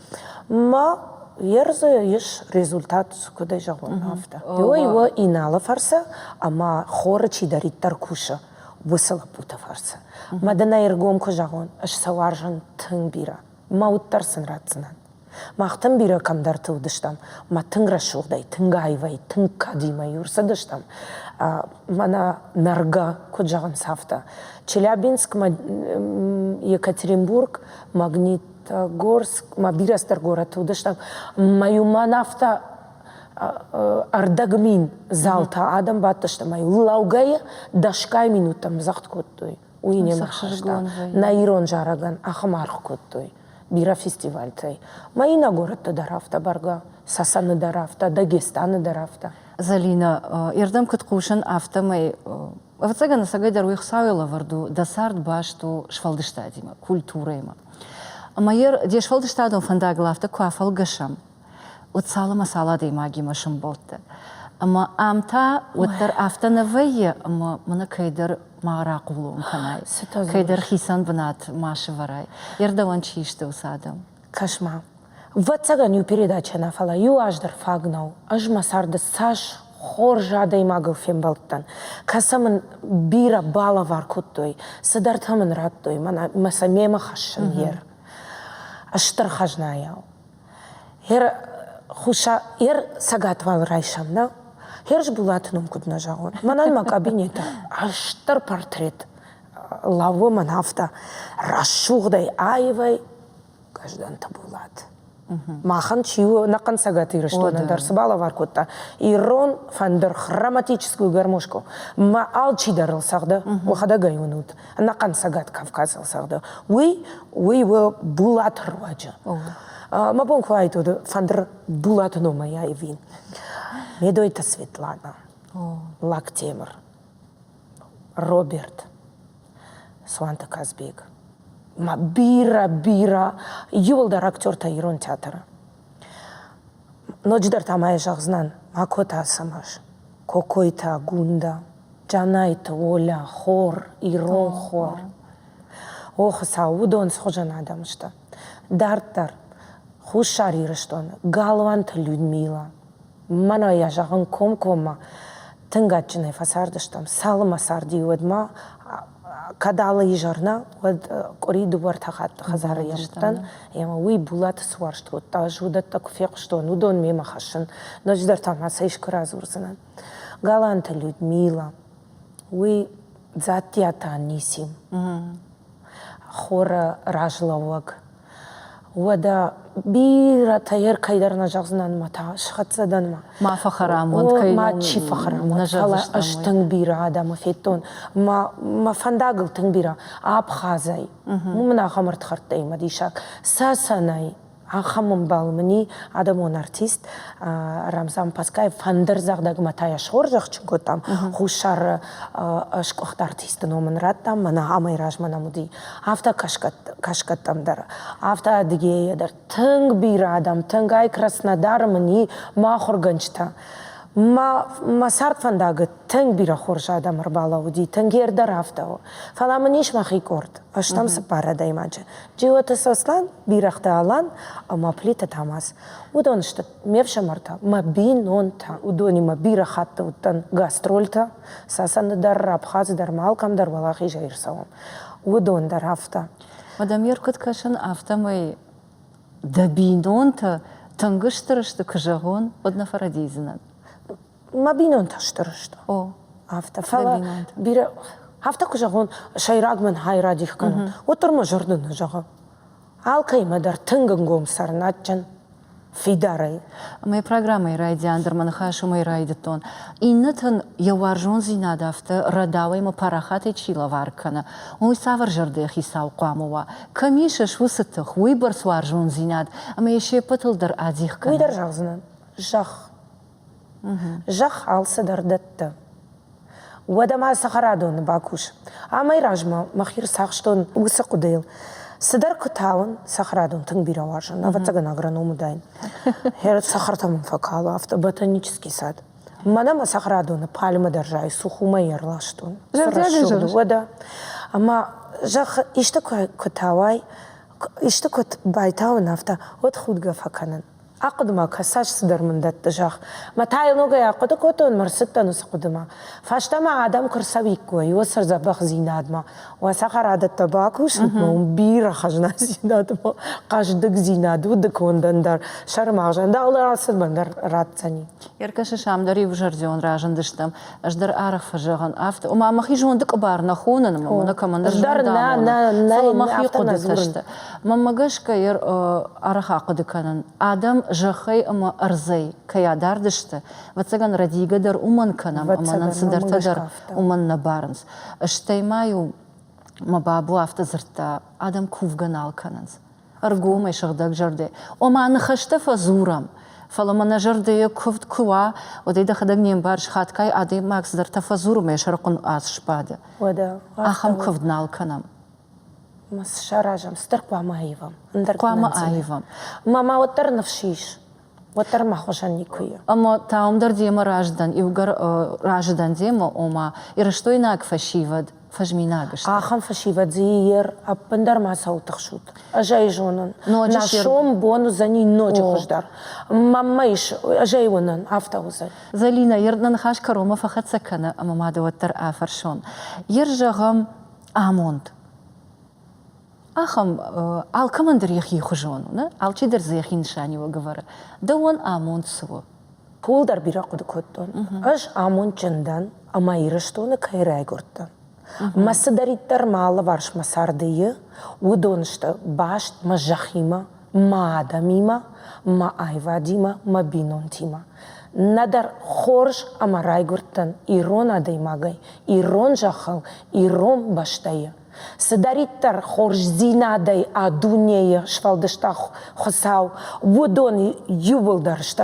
Мӕ ерзы ис результат, куыд ӕй зӕгъон, афтӕ. Иуӕй-иу Иналы фӕрцы ӕмӕ хоры чидӕриддӕр кусы, уыцы лӕппуты фӕрцы. Мӕ дын ӕй ӕргом куы зӕгъон, ӕз сӕ уарзын тынг бирӕ. Мӕ уд дӕр сын ратдзынӕн. Мах тынг бирӕ кӕмдӕрты уыдыстӕм, мӕ тынг рӕсугъдӕй, тынг аивӕй, тынг кадимӕ-иу рцыдыстӕм. Мӕнӕ нӕргӕ, куыд зӕгъынц, афтӕ. Челябинскмӕ, Екатеринбург, Магнитогорск, ма бирӕ цыдӕр горӕтты уыдыстӕм. Мӕ-иу мӕн афтӕ ӕрдӕгмин залтӕ адӕм бадтысты, ӕмӕ-иу лӕугӕйӕ дӕсгай минуттӕм дзагъд кодтой. Уый не мхӕста. Нӕ ирон зарӕгӕн ахӕм аргъ кодтой бирӕ фестивальтӕй. Мӕ иннӕ горӕтты дӕр афтӕ бӕргӕ, Цӕцӕны дӕр афтӕ, Дагестаны дӕр афтӕ. Зӕлинӕ, ирдӕм куыд хъусын, афтӕмӕй, ӕвӕццӕгӕн, ӕцӕгӕйдӕр уый Хуыцауӕй лӕвӕрд у, дӕ цард баст у сфӕлдыстадимӕ, культурӕимӕ. Ӕмӕ йӕ де сфӕлдыстадон фӕндагыл афтӕ куы афӕлгӕсӕм, уӕд цалынмӕ цал адӕймагимӕ сӕмбӕлдтӕ. Ӕмӕ ам та уӕддӕр афтӕ нӕ вӕййы, ӕмӕ мӕнӕ кӕйдӕр ма рахъулон кӕнай, кӕйдӕр хицӕн бынат ма сывӕрай. Йе чи сты уыцы адӕм? Кӕс-ма, ӕвӕццӕгӕн иу передачӕ нӕ, фӕлӕ иу аз дӕр фаг нӕу. Ӕз мӕ царды цас хорз адӕймагыл фембӕлдтӕн, кӕцы мын бирӕ балӕвар кодтой, цыдӕртӕ мын радтой, мӕнӕ мӕ сӕ мемӕ хӕссын ер. Стыр хӕзнайау. Ер Хуса, ер Цӕгатвал райсӕм, нӕ? Херз Булаты ном куыд нӕ зӕгъон. Мӕнӕн мӕ кабинеты стыр портрет лӕууы мӕн афтӕ рӕсугъдӕй, аивӕй Гӕздӕнты Булат. Махӕн чи у, ӕнӕхъӕн Цӕгат Ирыстоны дӕр цы балӕвар кодта? Ирон фӕндыр, хроматическую гармошку. Мӕ алчидӕр ыл цӕгъды, уӕхӕдӕг ӕй уынут. Ӕнӕхъӕн Цӕгат Кавказыл цӕгъды. Уый, уый у Булаты руаджы. Мӕ бон куы уаид, уӕд фӕндыр Булаты номӕй аивин. Медойты Светлана, Лактемыр, Роберт, Суанты Казбек. Ма бирӕ, бирӕ, иуылдӕр актертӕ ирон театры. Ноджыдӕр та ма йӕ зӕгъдзынӕн, Макоты Ацӕмӕз, Кокойты Агундӕ, Джанайты Оля, хор, ирон хор. О Хуыцау, уыдон цы хуызӕн адӕм сты. Дарддӕр Хуссар Ирыстоны Галуанты Людмила. Мӕнӕ йӕ зӕгъын комкоммӕ, тынг адджынӕй фӕцардыстӕм. Цалынмӕ царди, уӕдмӕ кӕд алы изӕр нӕ, уӕд къуыри дыууӕ-ӕртӕ хатты хӕдзары йӕ уыдтӕн. Ӕмӕ уый Булаты цы уарзт кодта, ӕз уыдӕттӕ куы фехъуыстон, уыдон мемӕ хӕссын. Ноджыдӕр та ма сӕ искуы радзурдзынӕн. Галанты Людмила, уый Дзаттиаты Анисим, хоры разлӕууӕг. Уӕдӕ бирӕтӕ йӕ кӕйдӕр нӕ зӕгъдзынӕн мӕ та схӕццӕ дӕн ма. Ма фӕхӕрам уӕнт, кӕй ма чи фӕхӕрам уӕнт, фӕлӕ ӕз тынг бирӕ адӕмы федтон. Мӕ, мӕ фӕндагыл тынг бирӕ. Абхазӕй. Уым мын ахӕм ӕрдхӕрдтӕй мӕ диссаг. Цӕцӕнӕй. Ахӕм ӕмбал мын и адӕмон артист Рамзан Паскаев фӕндырдзӕгъдӕгмӕ та йӕ схорзӕхджын кодтам. Хуссары сгуыхт артисты ном ын радтам, мӕнӕ амӕй размӕ нӕм уыди. Афтӕ кӕсгӕттӕм дӕр, афтӕ Адыгейӕ дӕр тынг бирӕ адӕм, тынг ай Краснодары мын и мӕ ахуыргӕнджытӕ. Мӕ, мӕ цардфӕндагы тынг бирӕ хорз адӕм ӕрбалӕууыди, тынг ер дӕр афтӕ у. Фӕлӕ мын ис мӕхи къорд, ӕстӕм цыппар адӕймаджы. Джиоты Сослан, Бирӕгъты Алан ӕмӕ Плиты Тамаз. Уыдон сты ме фсымӕртӕ, мӕ бинонтӕ. Уыдонимӕ бирӕ хатты уыдтӕн гастрольтӕ, Цӕцӕны дӕр, Абхазы дӕр ма алкӕм дӕр уӕлахизӕй ӕрцӕуӕм. Уыдон дӕр афтӕ. Мадамир, куыд кӕсын, афтӕмӕй дӕ бинонтӕ тынг стыр сты, куы зӕгъон, уӕд нӕ фӕрӕдийдзынӕн. Мӕ бинонтӕ стыр сты. О. Афтӕ. Фӕлӕ бирӕ афтӕ куы зӕгъон, сӕйраг мын хай радих кӕнын, уӕддӕр мӕ зӕрдӕ нӕ зӕгъы. Алкӕимӕ дӕр тынг ӕнгом цӕрын адджын, фидарӕй. Мӕ программӕйы райдиан дӕр мӕ ныхас уымӕй райдыдтон. Иннӕтӕн йӕ уарзондзинад афтӕ рӕдауӕй ӕмӕ парахатӕй чи лӕвар кӕны, уый цавӕр зӕрдӕйы хицау хъуамӕ уа? Кӕм ис уыцы тых, уыйбӕрц уарзондзинад, ӕмӕ йӕ се ппӕтыл дӕр адих кӕны? Уый дӕр зӕгъдзынӕн. Зӕхх. Зӕхх алцыдӕр дӕтты. Уӕдӕ ма цӕхӕрадоны бакус. Амӕй размӕ мӕхи рцахстон уыцы хъуыдыйыл. Цыдӕр куы тауын, цӕхӕрадон тынг бирӕ уарзын, ӕвӕццӕгӕн агроном уыдаин. Цӕхӕртӕ мын фӕкалы, афтӕ ботанический сад. Мӕнӕ мӕ цӕхӕрадоны пальмӕ дӕр зайы, Сухумӕй ӕрластон. Цы рӕсугъд у, уӕдӕ. Ӕмӕ зӕхх исты куы тауай, исты куы байтауын афтӕ, уӕд худгӕ фӕкӕнын. Ахъуыды-ма кӕ, цас цыдӕр мын дӕтты, зӕгъ. Мӕ та йыл ногӕй ахъуыды кодтон ӕмӕ ӕрцыдтӕн уыцы хъуыдымӕ. Фӕстӕмӕ адӕм куы рцӕуиккой уыцы дзӕбӕхдзинадмӕ, уӕ цӕхӕрадӕттӕ бакусут-ма, уым бирӕ хӕзнадзинадмӕ, хъӕздыгдзинад удыкондӕн дӕр, сӕрымагъзӕн дӕр, алы алцӕмӕн дӕр ратдзӕни. Ӕркӕсыс, ам дӕр иузӕрдион разындыстӕм. Ӕз дӕр арӕх фӕзӕгъын, афтӕ, ома мӕхи зонды къуыбар нӕ хонын, ӕмӕ мӕнӕ кӕмӕндӕр зонд амонын, фӕлӕ мӕхи хъуыдытӕ сты. Мӕнмӕ гӕсгӕ йӕ арӕх ахъуыды кӕнын, адӕм зӕххӕй ӕмӕ ӕрдзӕй кӕй адард сты, ӕвӕццӕгӕн, рӕдийгӕ дӕр уымӕн кӕнӕм, ӕмӕ нын цыдӕртӕ дӕр уымӕн нӕ барынц. Стӕй ма-иу мӕ бабу афтӕ дзырдта, адӕм кувгӕ нал кӕнынц. Ӕргомӕй, сыгъдӕгзӕрдӕ. Ома ныхӕстӕ фӕдзурӕм, фӕлӕ мӕ нӕ зӕрдӕйы куывд куы уа, уӕд ӕй дӕхӕдӕг не мбарыс, хатгай адӕймаг цыдӕртӕ фӕдзуры мӕ сӕрыхъуын ас сбады. Уӕдӕ Ахӕм куывд нал кӕнӕм. Ма цы саразӕм, цыдӕр хъуамӕ аивӕм. Ӕндӕр хъуамӕ аивӕм. Мӕ ма уӕддӕр ныфс ис. Уӕддӕр мӕ хуызӕн никуы и. Ӕмӕ та уым дӕр демӕ раздӕн, иугӕр разы дӕн демӕ, ома ирыстойнаг фӕсивӕд фӕзминаг сты. Ахӕм фӕсивӕд дзы ер ӕппындӕр ма цӕуыл тыхсут. Ӕз ӕй зонын. Нӕ сом бон уыдзӕни ноджы хуыздӕр. Мӕнмӕ ис, ӕз ӕй уынын, афтӕ уыдзӕн. Зӕлинӕ, ер нӕ ныхас кӕронмӕ фӕхӕццӕ кӕны, ӕмӕ ма дӕ уӕддӕр афӕрсон. Ер зӕгъӕм, амонд. Ахӕм алкӕмӕн дӕр йӕхи хуызон у, нӕ? Алчидӕр дзы йӕхи нысаниуӕг ӕвӕры. Дӕуӕн амонд цы у? Ууыл дӕр бирӕ хъуыды кодтон. Ӕз амондджын дӕн, ӕмӕ Ирыстоны кӕй райгуырдтӕн. Мӕ цыдӕриддӕр мӕ алыварс мӕ царды и, уыдон сты баст мӕ зӕххимӕ, мӕ адӕмимӕ, мӕ аивадимӕ, мӕ бинонтимӕ. Нӕдӕр хорз ӕмӕ райгуырдтӕн ирон адӕймагӕй, ирон зӕххыл, ирон бӕстӕйы. Цыдӕриддӕр хорздзинадӕй а дунейы сфӕлдыста Хуыцау, уыдон иууылдӕр сты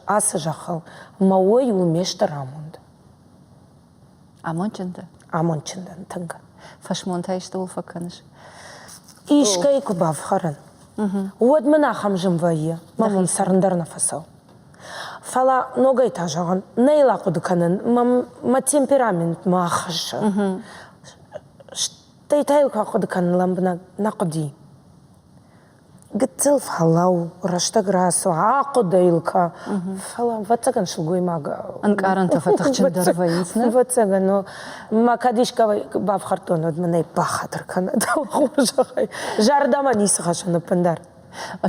ацы зӕххыл. Мӕ уой у ме стыр амонд. Амондджын дӕ? Амондджын дӕн тынг. Фӕсмон та истӕуыл фӕкӕныс? Искӕй куы бафхӕрын, уӕд мын ахӕм зын вӕййы, мӕ мын цӕрын дӕр нӕ фӕцӕуы. Фӕлӕ ногӕй та зӕгъын, нӕ йыл ахъуыды кӕнын, мӕ темперамент мӕ хӕссы. Стӕй та йыл куы ахъуыды кӕнын лӕмбынӕг, нӕ хъуыди. Гыццыл фӕлӕуу, рӕстӕг рацу, ахъуыды йыл кӕ. Фӕлӕ, ӕвӕццӕгӕн, сылгоймаг... Ӕнкъарӕнтӕ фӕтыхджындӕр вӕййынц, нӕ? Ӕвӕццӕгӕн, но мӕ кӕд искӕмӕй бафхӕрдтон, уӕд мын ӕй бахатыр кӕнӕд, хорзӕхӕй. Зӕрдӕмӕ ницы хӕссын ӕппындӕр.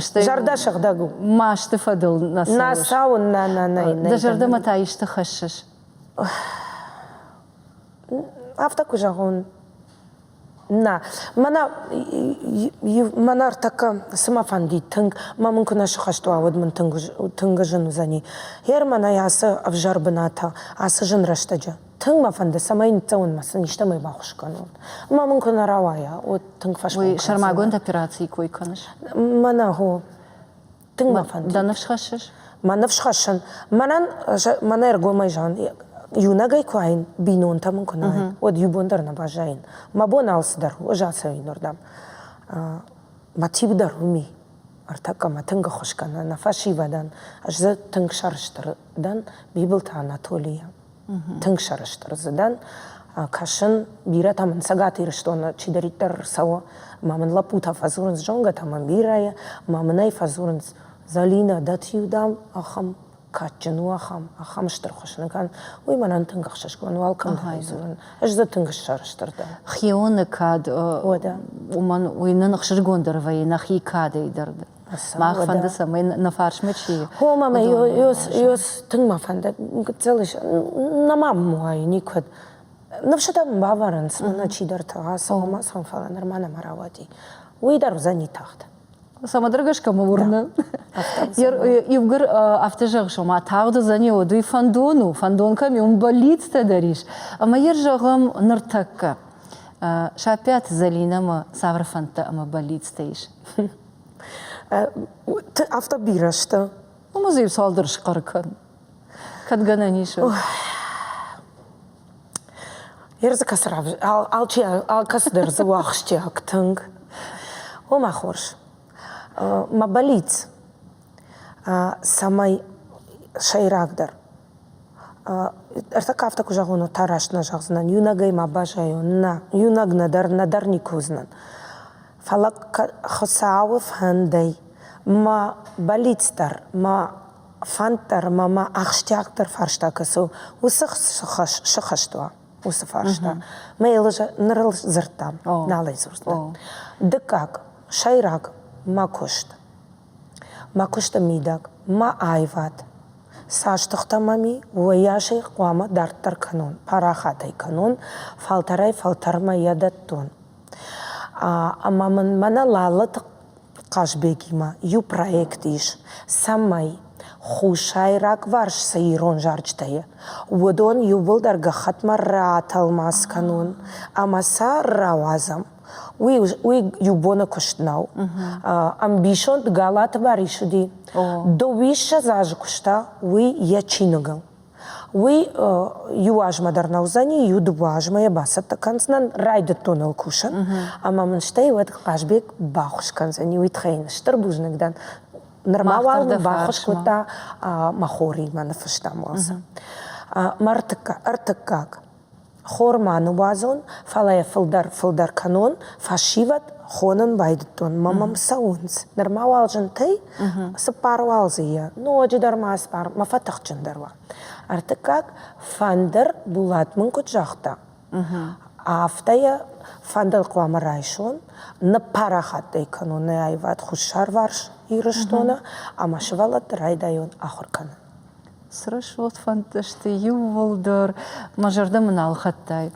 Стӕй Зӕрдӕ сыгъдӕг у. Масты фӕдыл нӕ цӕуыс. Нӕ цӕуын, нӕ, нӕ, нӕ. Дӕ зӕрдӕмӕ та исты хӕссыс? Афтӕ куы зӕгъон, нӕ. Мӕнӕ, мӕнӕ ӕртӕккӕ цы мӕ фӕндид тынг, мӕ мын куы нӕ сыхӕст уа, уӕд мын тынг, тынг зын уыдзӕни. Гъер мӕнӕй ацы ӕвзӕр бынаты, ацы зын рӕстӕджы тынг мӕ фӕнды, цӕмӕй ныццӕуон мӕ сын истӕмӕй баххуыс кӕнон. Мӕ мын куы нӕ рауайа, уӕд тынг фӕсмон Уый сӕрмагонд операцийы кой кӕныс? Мӕнӕ хо, тынг мӕ фӕнды. Дӕ ныфс хӕссыс? Мӕ ныфс хӕссын. Мӕнӕн, мӕнӕ ӕргомӕй зӕгъын, иунӕгӕй куы аин, бинонтӕ мын куы нӕ аин, уӕд иу бон дӕр нӕ баззаин. Мӕ бон алцыдӕр у, ӕз ацӕуин уырдӕм. Мӕ тип дӕр уым и. Ӕртӕккӕ мӕ тынг ӕххуыс кӕны нӕ фӕсивӕдӕн. Ӕз дзы тынг сӕрыстыр дӕн Бибылты Анатолийӕ. Тынг сӕрыстыр дзы дӕн. Кӕсын, бирӕтӕ мын Цӕгат Ирыстоны чидӕриддӕр ӕрцӕуы, ӕмӕ мын лӕппутӕ фӕдзурынц, зонгӕтӕ мӕм бирӕйы, ӕмӕ мын ӕй фӕдзурынц, Зӕлинӕ, дӕ тиу, дам, ахӕм кадджын у, ахӕм, ахӕм стыр хуыз кӕн. Уый мӕнӕн тынг ӕхсызгон у, алкӕм дӕр ӕй дзурын. Ӕз дзы тынг сӕрыстыр дӕн. Хионы кад, уымӕн уый нын ӕхсызгондӕр вӕййы нӕхи кадӕй дӕр. Мах фӕнды, цӕмӕй нӕ фарсмӕ чи Хо, мамӕ, ёс тынг мӕ фӕнды. Гыццыл ис. Нӕма муай никуыд. Ныфсытӕ мын бавӕрынц, мӕнӕ чидӕртӕ ацӕуӕм, ацӕуӕм, фӕлӕ нырма нӕма рауади. Уый дӕр уыдзӕни тагъд. Цӕмӕдӕр гӕсгӕ мӕ уырны. Иугӕр афтӕ зӕгъыс, ома тагъд уыдзӕни, уӕд уый фӕндон у, фӕндон кӕм и, уым бӕллицтӕ дӕр ис. Ӕмӕ йӕ зӕгъӕм ныртӕккӕ. Саппиаты Зӕлинӕмӕ цавӕр фӕндтӕ ӕмӕ бӕллицтӕ ис? Афтӕ бирӕ сты. Ӕмӕ дзы иу цалдӕр схъӕр кӕн. Кӕд гӕнӕн ис. Ердзы кӕцы алчи алкӕцыдӕр дзы у ахсджиаг тынг. О, мӕ хорз. Мӕ бӕллиц, цӕмӕй сӕйрагдӕр Ӕртӕккӕ афтӕ куы зӕгъон, уӕд та раст нӕ зӕгъдзынӕн. Иунӕгӕй ма баззайон? Нӕ, иунӕг нӕдӕр, нӕдӕр никуы уыдзынӕн. Фӕлӕ Хуыцауы фӕндӕй мӕ бӕллиц дӕр, мӕ фӕнд дӕр ӕмӕ мӕ ахсджиагдӕр фарста кӕцы у, уыцы сыхӕст уа, уыцы фарста. Мӕ йыл ныр ыл дзырдтам, нал ӕй дзурдзынӕн. Дыккаг, сӕйраг, мӕ куыст. Мӕ куысты мидӕг, мӕ аивад. Цас тыхтӕ мӕм и, уыйас ӕй хъуамӕ дарддӕр кӕнон, парахат ӕй кӕнон, фӕлтӕрӕй-фӕлтӕрмӕ йӕ дӕттон. Ӕмӕ мын мӕнӕ Лалыты Хъазбегимӕ иу проект ис, цӕмӕй хуссайрагварс цы ирон зарджытӕ и, уыдон иууылдӕр гӕххӕтмӕ ратӕлмац кӕнон ӕмӕ сӕ рауадзӕм. Уый, уый иу боны куыст нӕу. Ӕмбисонд Галаты Барис уыди. Дыууиссӕдз азы куыста уый йӕ чиныгыл. Уый иу азмӕ дӕр нӕ уыдзӕни, иу дыууӕ азмӕ йӕ бацӕттӕ кӕндзынӕн, райдыдтон ыл кусын. Ӕмӕ мын стӕй уӕд Хъазбег баххуыс кӕндзӕни, уый тыххӕй йын стыр бузныг дӕн. Нырма уал мын баххуыс кодта мӕ хоримӕ ныффыстам уал сӕ. Мӕ ӕртыккаг Хор ма ныууадзон, фӕлӕ йӕ фылдӕр фылдӕр кӕнон, фӕсивӕд хонын байдыдтон, мӕ мӕм цӕуынц. Нырма уал зынтӕй цыппар уал дзы йӕ, ноджыдӕр ма цыппар, мӕ фӕтыхджындӕр уа. Ӕртыккаг, фӕндыр Булат мын куыд загъта, афтӕ йӕ фӕндыр хъуамӕ райсон, ныппарахат ӕй кӕнон нӕ аивад хуссарварс Ирыстоны ӕмӕ сывӕллӕтты райдайон ахуыр кӕнын. Цы рӕсугъд фӕндтӕ сты иууылдӕр, мӕ зӕрдӕ мын ӕлхӕдтай.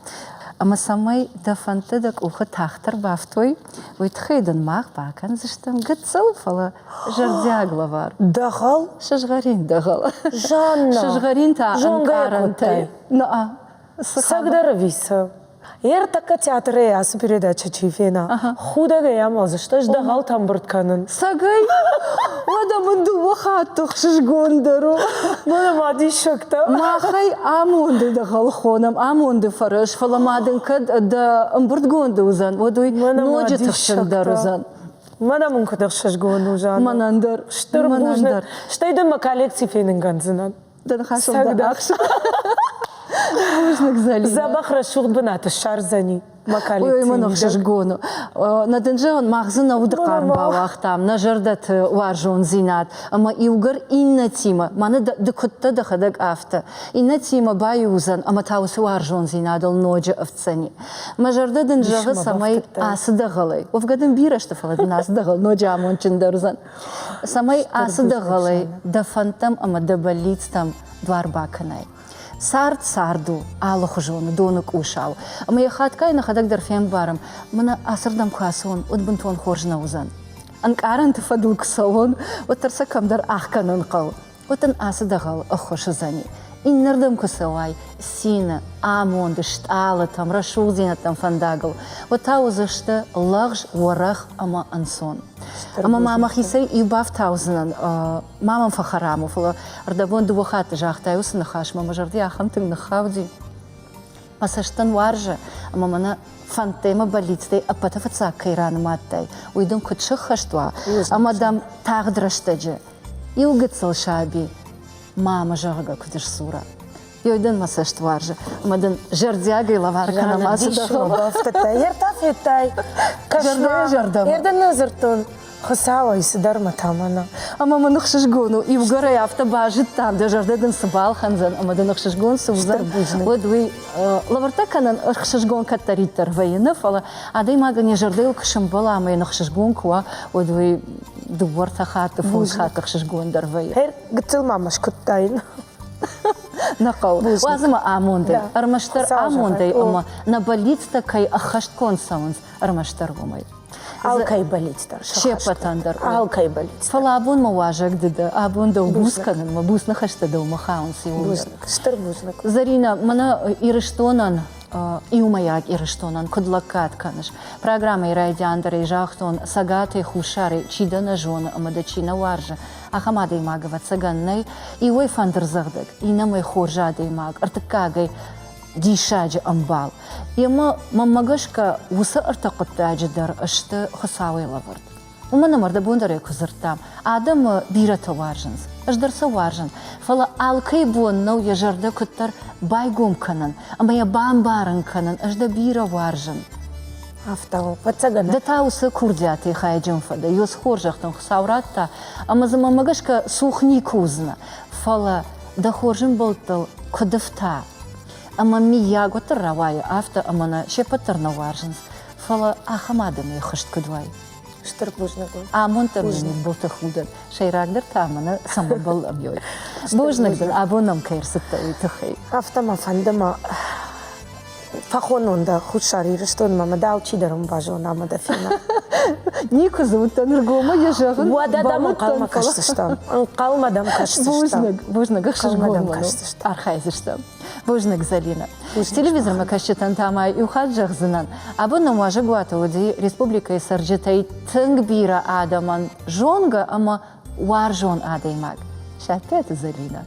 Ӕмӕ цӕмӕй дӕ фӕндтӕ дӕ къухы тагъддӕр бафтой, уый тыххӕй дын мах бакӕндзыстӕм гыццыл, фӕлӕ зӕрдиаг лӕвар. Дӕгъӕл? Сызгъӕрин дӕгъӕл. Жанна! Сызгъӕрин та ӕнкъарӕнтӕй. Наа. Цӕгдӕр ӕви цы? Ӕртӕккӕ театрӕй ацы передачӕ чи фена, худӕгӕй амӕлдзысты, ӕз дӕгъӕлтӕ ӕмбырд кӕнын. Цӕгӕй? Уӕдӕ мын дыууӕ хатты ӕхсызгондӕр у. Мӕнӕ ма диссӕгтӕ. Махӕй амонды дӕгъӕл хонӕм, амонды фӕрӕз, фӕлӕ ма дын кӕд дӕ ӕмбырдгонды уыдзӕн, уӕд уый ноджы тыхджындӕр уыдзӕн. Мӕнӕ мын куыд ӕхсызгон у, Жанна. Мӕнӕн дӕр. Стыр бузныг. Стӕй дын мӕ коллекци фенын кӕндзынӕн. Дӕ ныхасыл дӕ ахсы. Бузныг, Зӕлинӕ. Дзӕбӕх рӕсугъд бынат ссардзӕни мӕ коллекци. Ой, мӕн ӕхсызгон у. Нӕ дын зӕгъын, мах дзы нӕ уды хъарм бауагътам, нӕ зӕрдӕты уарзондзинад ӕмӕ иугӕр иннӕтимӕ, мӕнӕ ды куыдтӕ дӕхӕдӕг афтӕ, иннӕтимӕ баиу уыдзӕн ӕмӕ та уыцы уарзондзинадыл ноджы ӕфтдзӕни. Мӕ зӕрдӕ дын зӕгъы, цӕмӕй ацы дӕгъӕлӕй, уӕвгӕ дын бирӕ сты, фӕлӕ дын ацы дӕгъӕл ноджы амондджындӕр уыдзӕн, цӕмӕй ацы дӕгъӕлӕй дӕ фӕндтӕм ӕмӕ дӕ бӕллицтӕм дуар бакӕнай. Цард цард у, алыхуызон доны къусау. Ӕмӕ йӕ хатгай нӕхӕдӕг дӕр фембарӕм, мӕнӕ ацырдӕм куы ацӕуон, уӕд бынтон хорз нӕ уыдзӕн. Ӕнкъарӕнты фӕдыл куы цӕуон, уӕддӕр сӕ кӕмдӕр ӕхгӕнын хъӕуы. Уӕд ын ацы дӕгъӕл ӕххуыс уыдзӕни. Иннӕрдӕм куы цӕуай, цины, амонды, стъалытӕм, рӕсугъддзинӕдтӕм фӕндагыл, уӕд та уыдзысты лӕгъз, уӕрӕх ӕмӕ ӕнцон. Ӕмӕ ма мӕхицӕй иу бафтаудзынӕн, ма мӕм фӕхӕрам у, фӕлӕ ӕрдӕбон дыууӕ хатты загътай уыцы ныхасмӕ, мӕ зӕрдӕ ахӕм тынг ныххауди. Мӕ цӕстӕн уарзы, ӕмӕ мӕнӕ фӕндтӕй ӕмӕ бӕллицтӕй ӕппӕты фыццаг кӕй ранымадтай, уый дын куыд сыххӕст уа, ӕмӕ дӕм тагъд рӕстӕджы иу гыццыл саби мамӕ, зӕгъгӕ, куыд сдзура. Ёй дын мӕ цӕст уарзы, ӕмӕ дын зӕрдиагӕй лӕвар кӕнӕм ацы дӕгъӕл. Бафтыдтай, ӕртӕ федтай. Зӕрдӕйӕ зӕрдӕмӕ. Ердӕн нӕ дзырдтон, Хуыцауӕй цыдӕр мӕ та мӕнӕ. Ӕмӕ мын ӕхсызгон у, иугӕрӕй афтӕ базыдтам, дӕ зӕрдӕ дын цы балхӕндзӕн ӕмӕ дын ӕхсызгон цы уыдзӕн, уӕд уый лӕвӕрттӕ кӕнын ӕхсызгон кӕддӕриддӕр вӕййы, нӕ фӕлӕ адӕймагӕн йӕ зӕрдӕйыл куы сӕмбӕла ӕмӕ йын ӕхсызгон куы уа, уӕд уый дыууӕ-ӕртӕ хатты, фондз хатты ӕхсызгондӕр вӕййы. Хӕр, гыццыл ма мӕ скуыдтаин. Нӕ хъӕуы. Уадз ӕмӕ амондӕй, ӕрмӕстдӕр амондӕй ӕмӕ нӕ бӕллицтӕ кӕй ӕххӕстгонд цӕуынц, ӕрмӕстдӕр уымӕй. Алкӕй бӕллиц дӕр Се ппӕтӕн дӕр. Алкӕй бӕллиц. Фӕлӕ абон мӕ уазӕг ды дӕ, абон дӕу буц кӕнынмӕ, буц ныхӕстӕ дӕумӕ хауынц иууылдӕр. Бузныг, стыр бузныг. Зӕринӕ, мӕнӕ Ирыстонӕн, иумӕйаг Ирыстонӕн куыд лӕггад кӕныс? Программӕйы райдиан дӕр ӕй загътон, Цӕгатӕй, Хуссарӕй чи дӕ нӕ зоны ӕмӕ дӕ чи нӕ уарзы, ахӕм адӕймаг, ӕвӕццӕгӕн, нӕй. Иуӕй фӕндырдзӕгъдӕг, иннӕмӕй хорз адӕймаг, ӕртыккагӕй диссаджы ӕмбал. Емӕ, мӕнмӕ гӕсгӕ, уыцы ӕртӕ хъуыддаджы дӕр сты Хуыцауӕй лӕвӕрд. Уымӕн ӕмӕ ӕрдӕбон дӕр ӕй куы дзырдтам, адӕмы бирӕтӕ уарзынц, ӕз дӕр сӕ уарзын, фӕлӕ алкӕй бон нӕу йӕ зӕрдӕ куыддӕр байгом кӕнын ӕмӕ йӕ бамбарын кӕнын, ӕз дӕ бирӕ уарзын. Афтӕ у, ӕвӕццӕгӕн. Ды та уыцы курдиатӕй хайджын фӕдӕ, ёс хорзӕх дын Хуыцау радта, ӕмӕ дзы мӕнмӕ гӕсгӕ цух никуы уыдзынӕ, фӕлӕ дӕ хорз ӕмбӕлттыл куыд ӕфта, ӕмӕ миййаг уӕддӕр рауайы афтӕ, ӕмӕ нӕ се ппӕт дӕр нӕ уарзынц, фӕлӕ ахӕм адӕмӕй хызт куыд уай. Стыр бузныг. Амонд дӕр нын мидбылты худӕн. Сӕйрагдӕр та мӕнӕ цӕмӕ бӕллӕм ёй. Бузныг дын, абон нӕм кӕй ӕрцыдтӕ, уый тыххӕй. Афтӕ мӕ фӕнды мӕ фӕхонон дӕ Хуссар Ирыстонмӕ мӕ дӕ алчидӕр ын базона ӕмӕ дӕ фена. Никуы дзы уыдтӕн ӕргомӕй йӕ зӕгъын. Уӕдӕ дӕм ӕнхъӕлмӕ кӕсдзыстӕм. Ӕнхъӕлмӕ дӕм кӕсдзыстӕм. Бузныг, бузныг, ӕхсызгон мын у. Архайдзыстӕм. Бузныг, Зӕлинӕ. Телевизормӕ кӕсджытӕн та ма иу хатт зӕгъдзынӕн, абон нӕм уазӕгуаты уыди республикӕйы цӕрджытӕй тынг бирӕ адӕмӕн зонгӕ ӕмӕ уарзон адӕймаг Саппиаты Зӕлинӕ.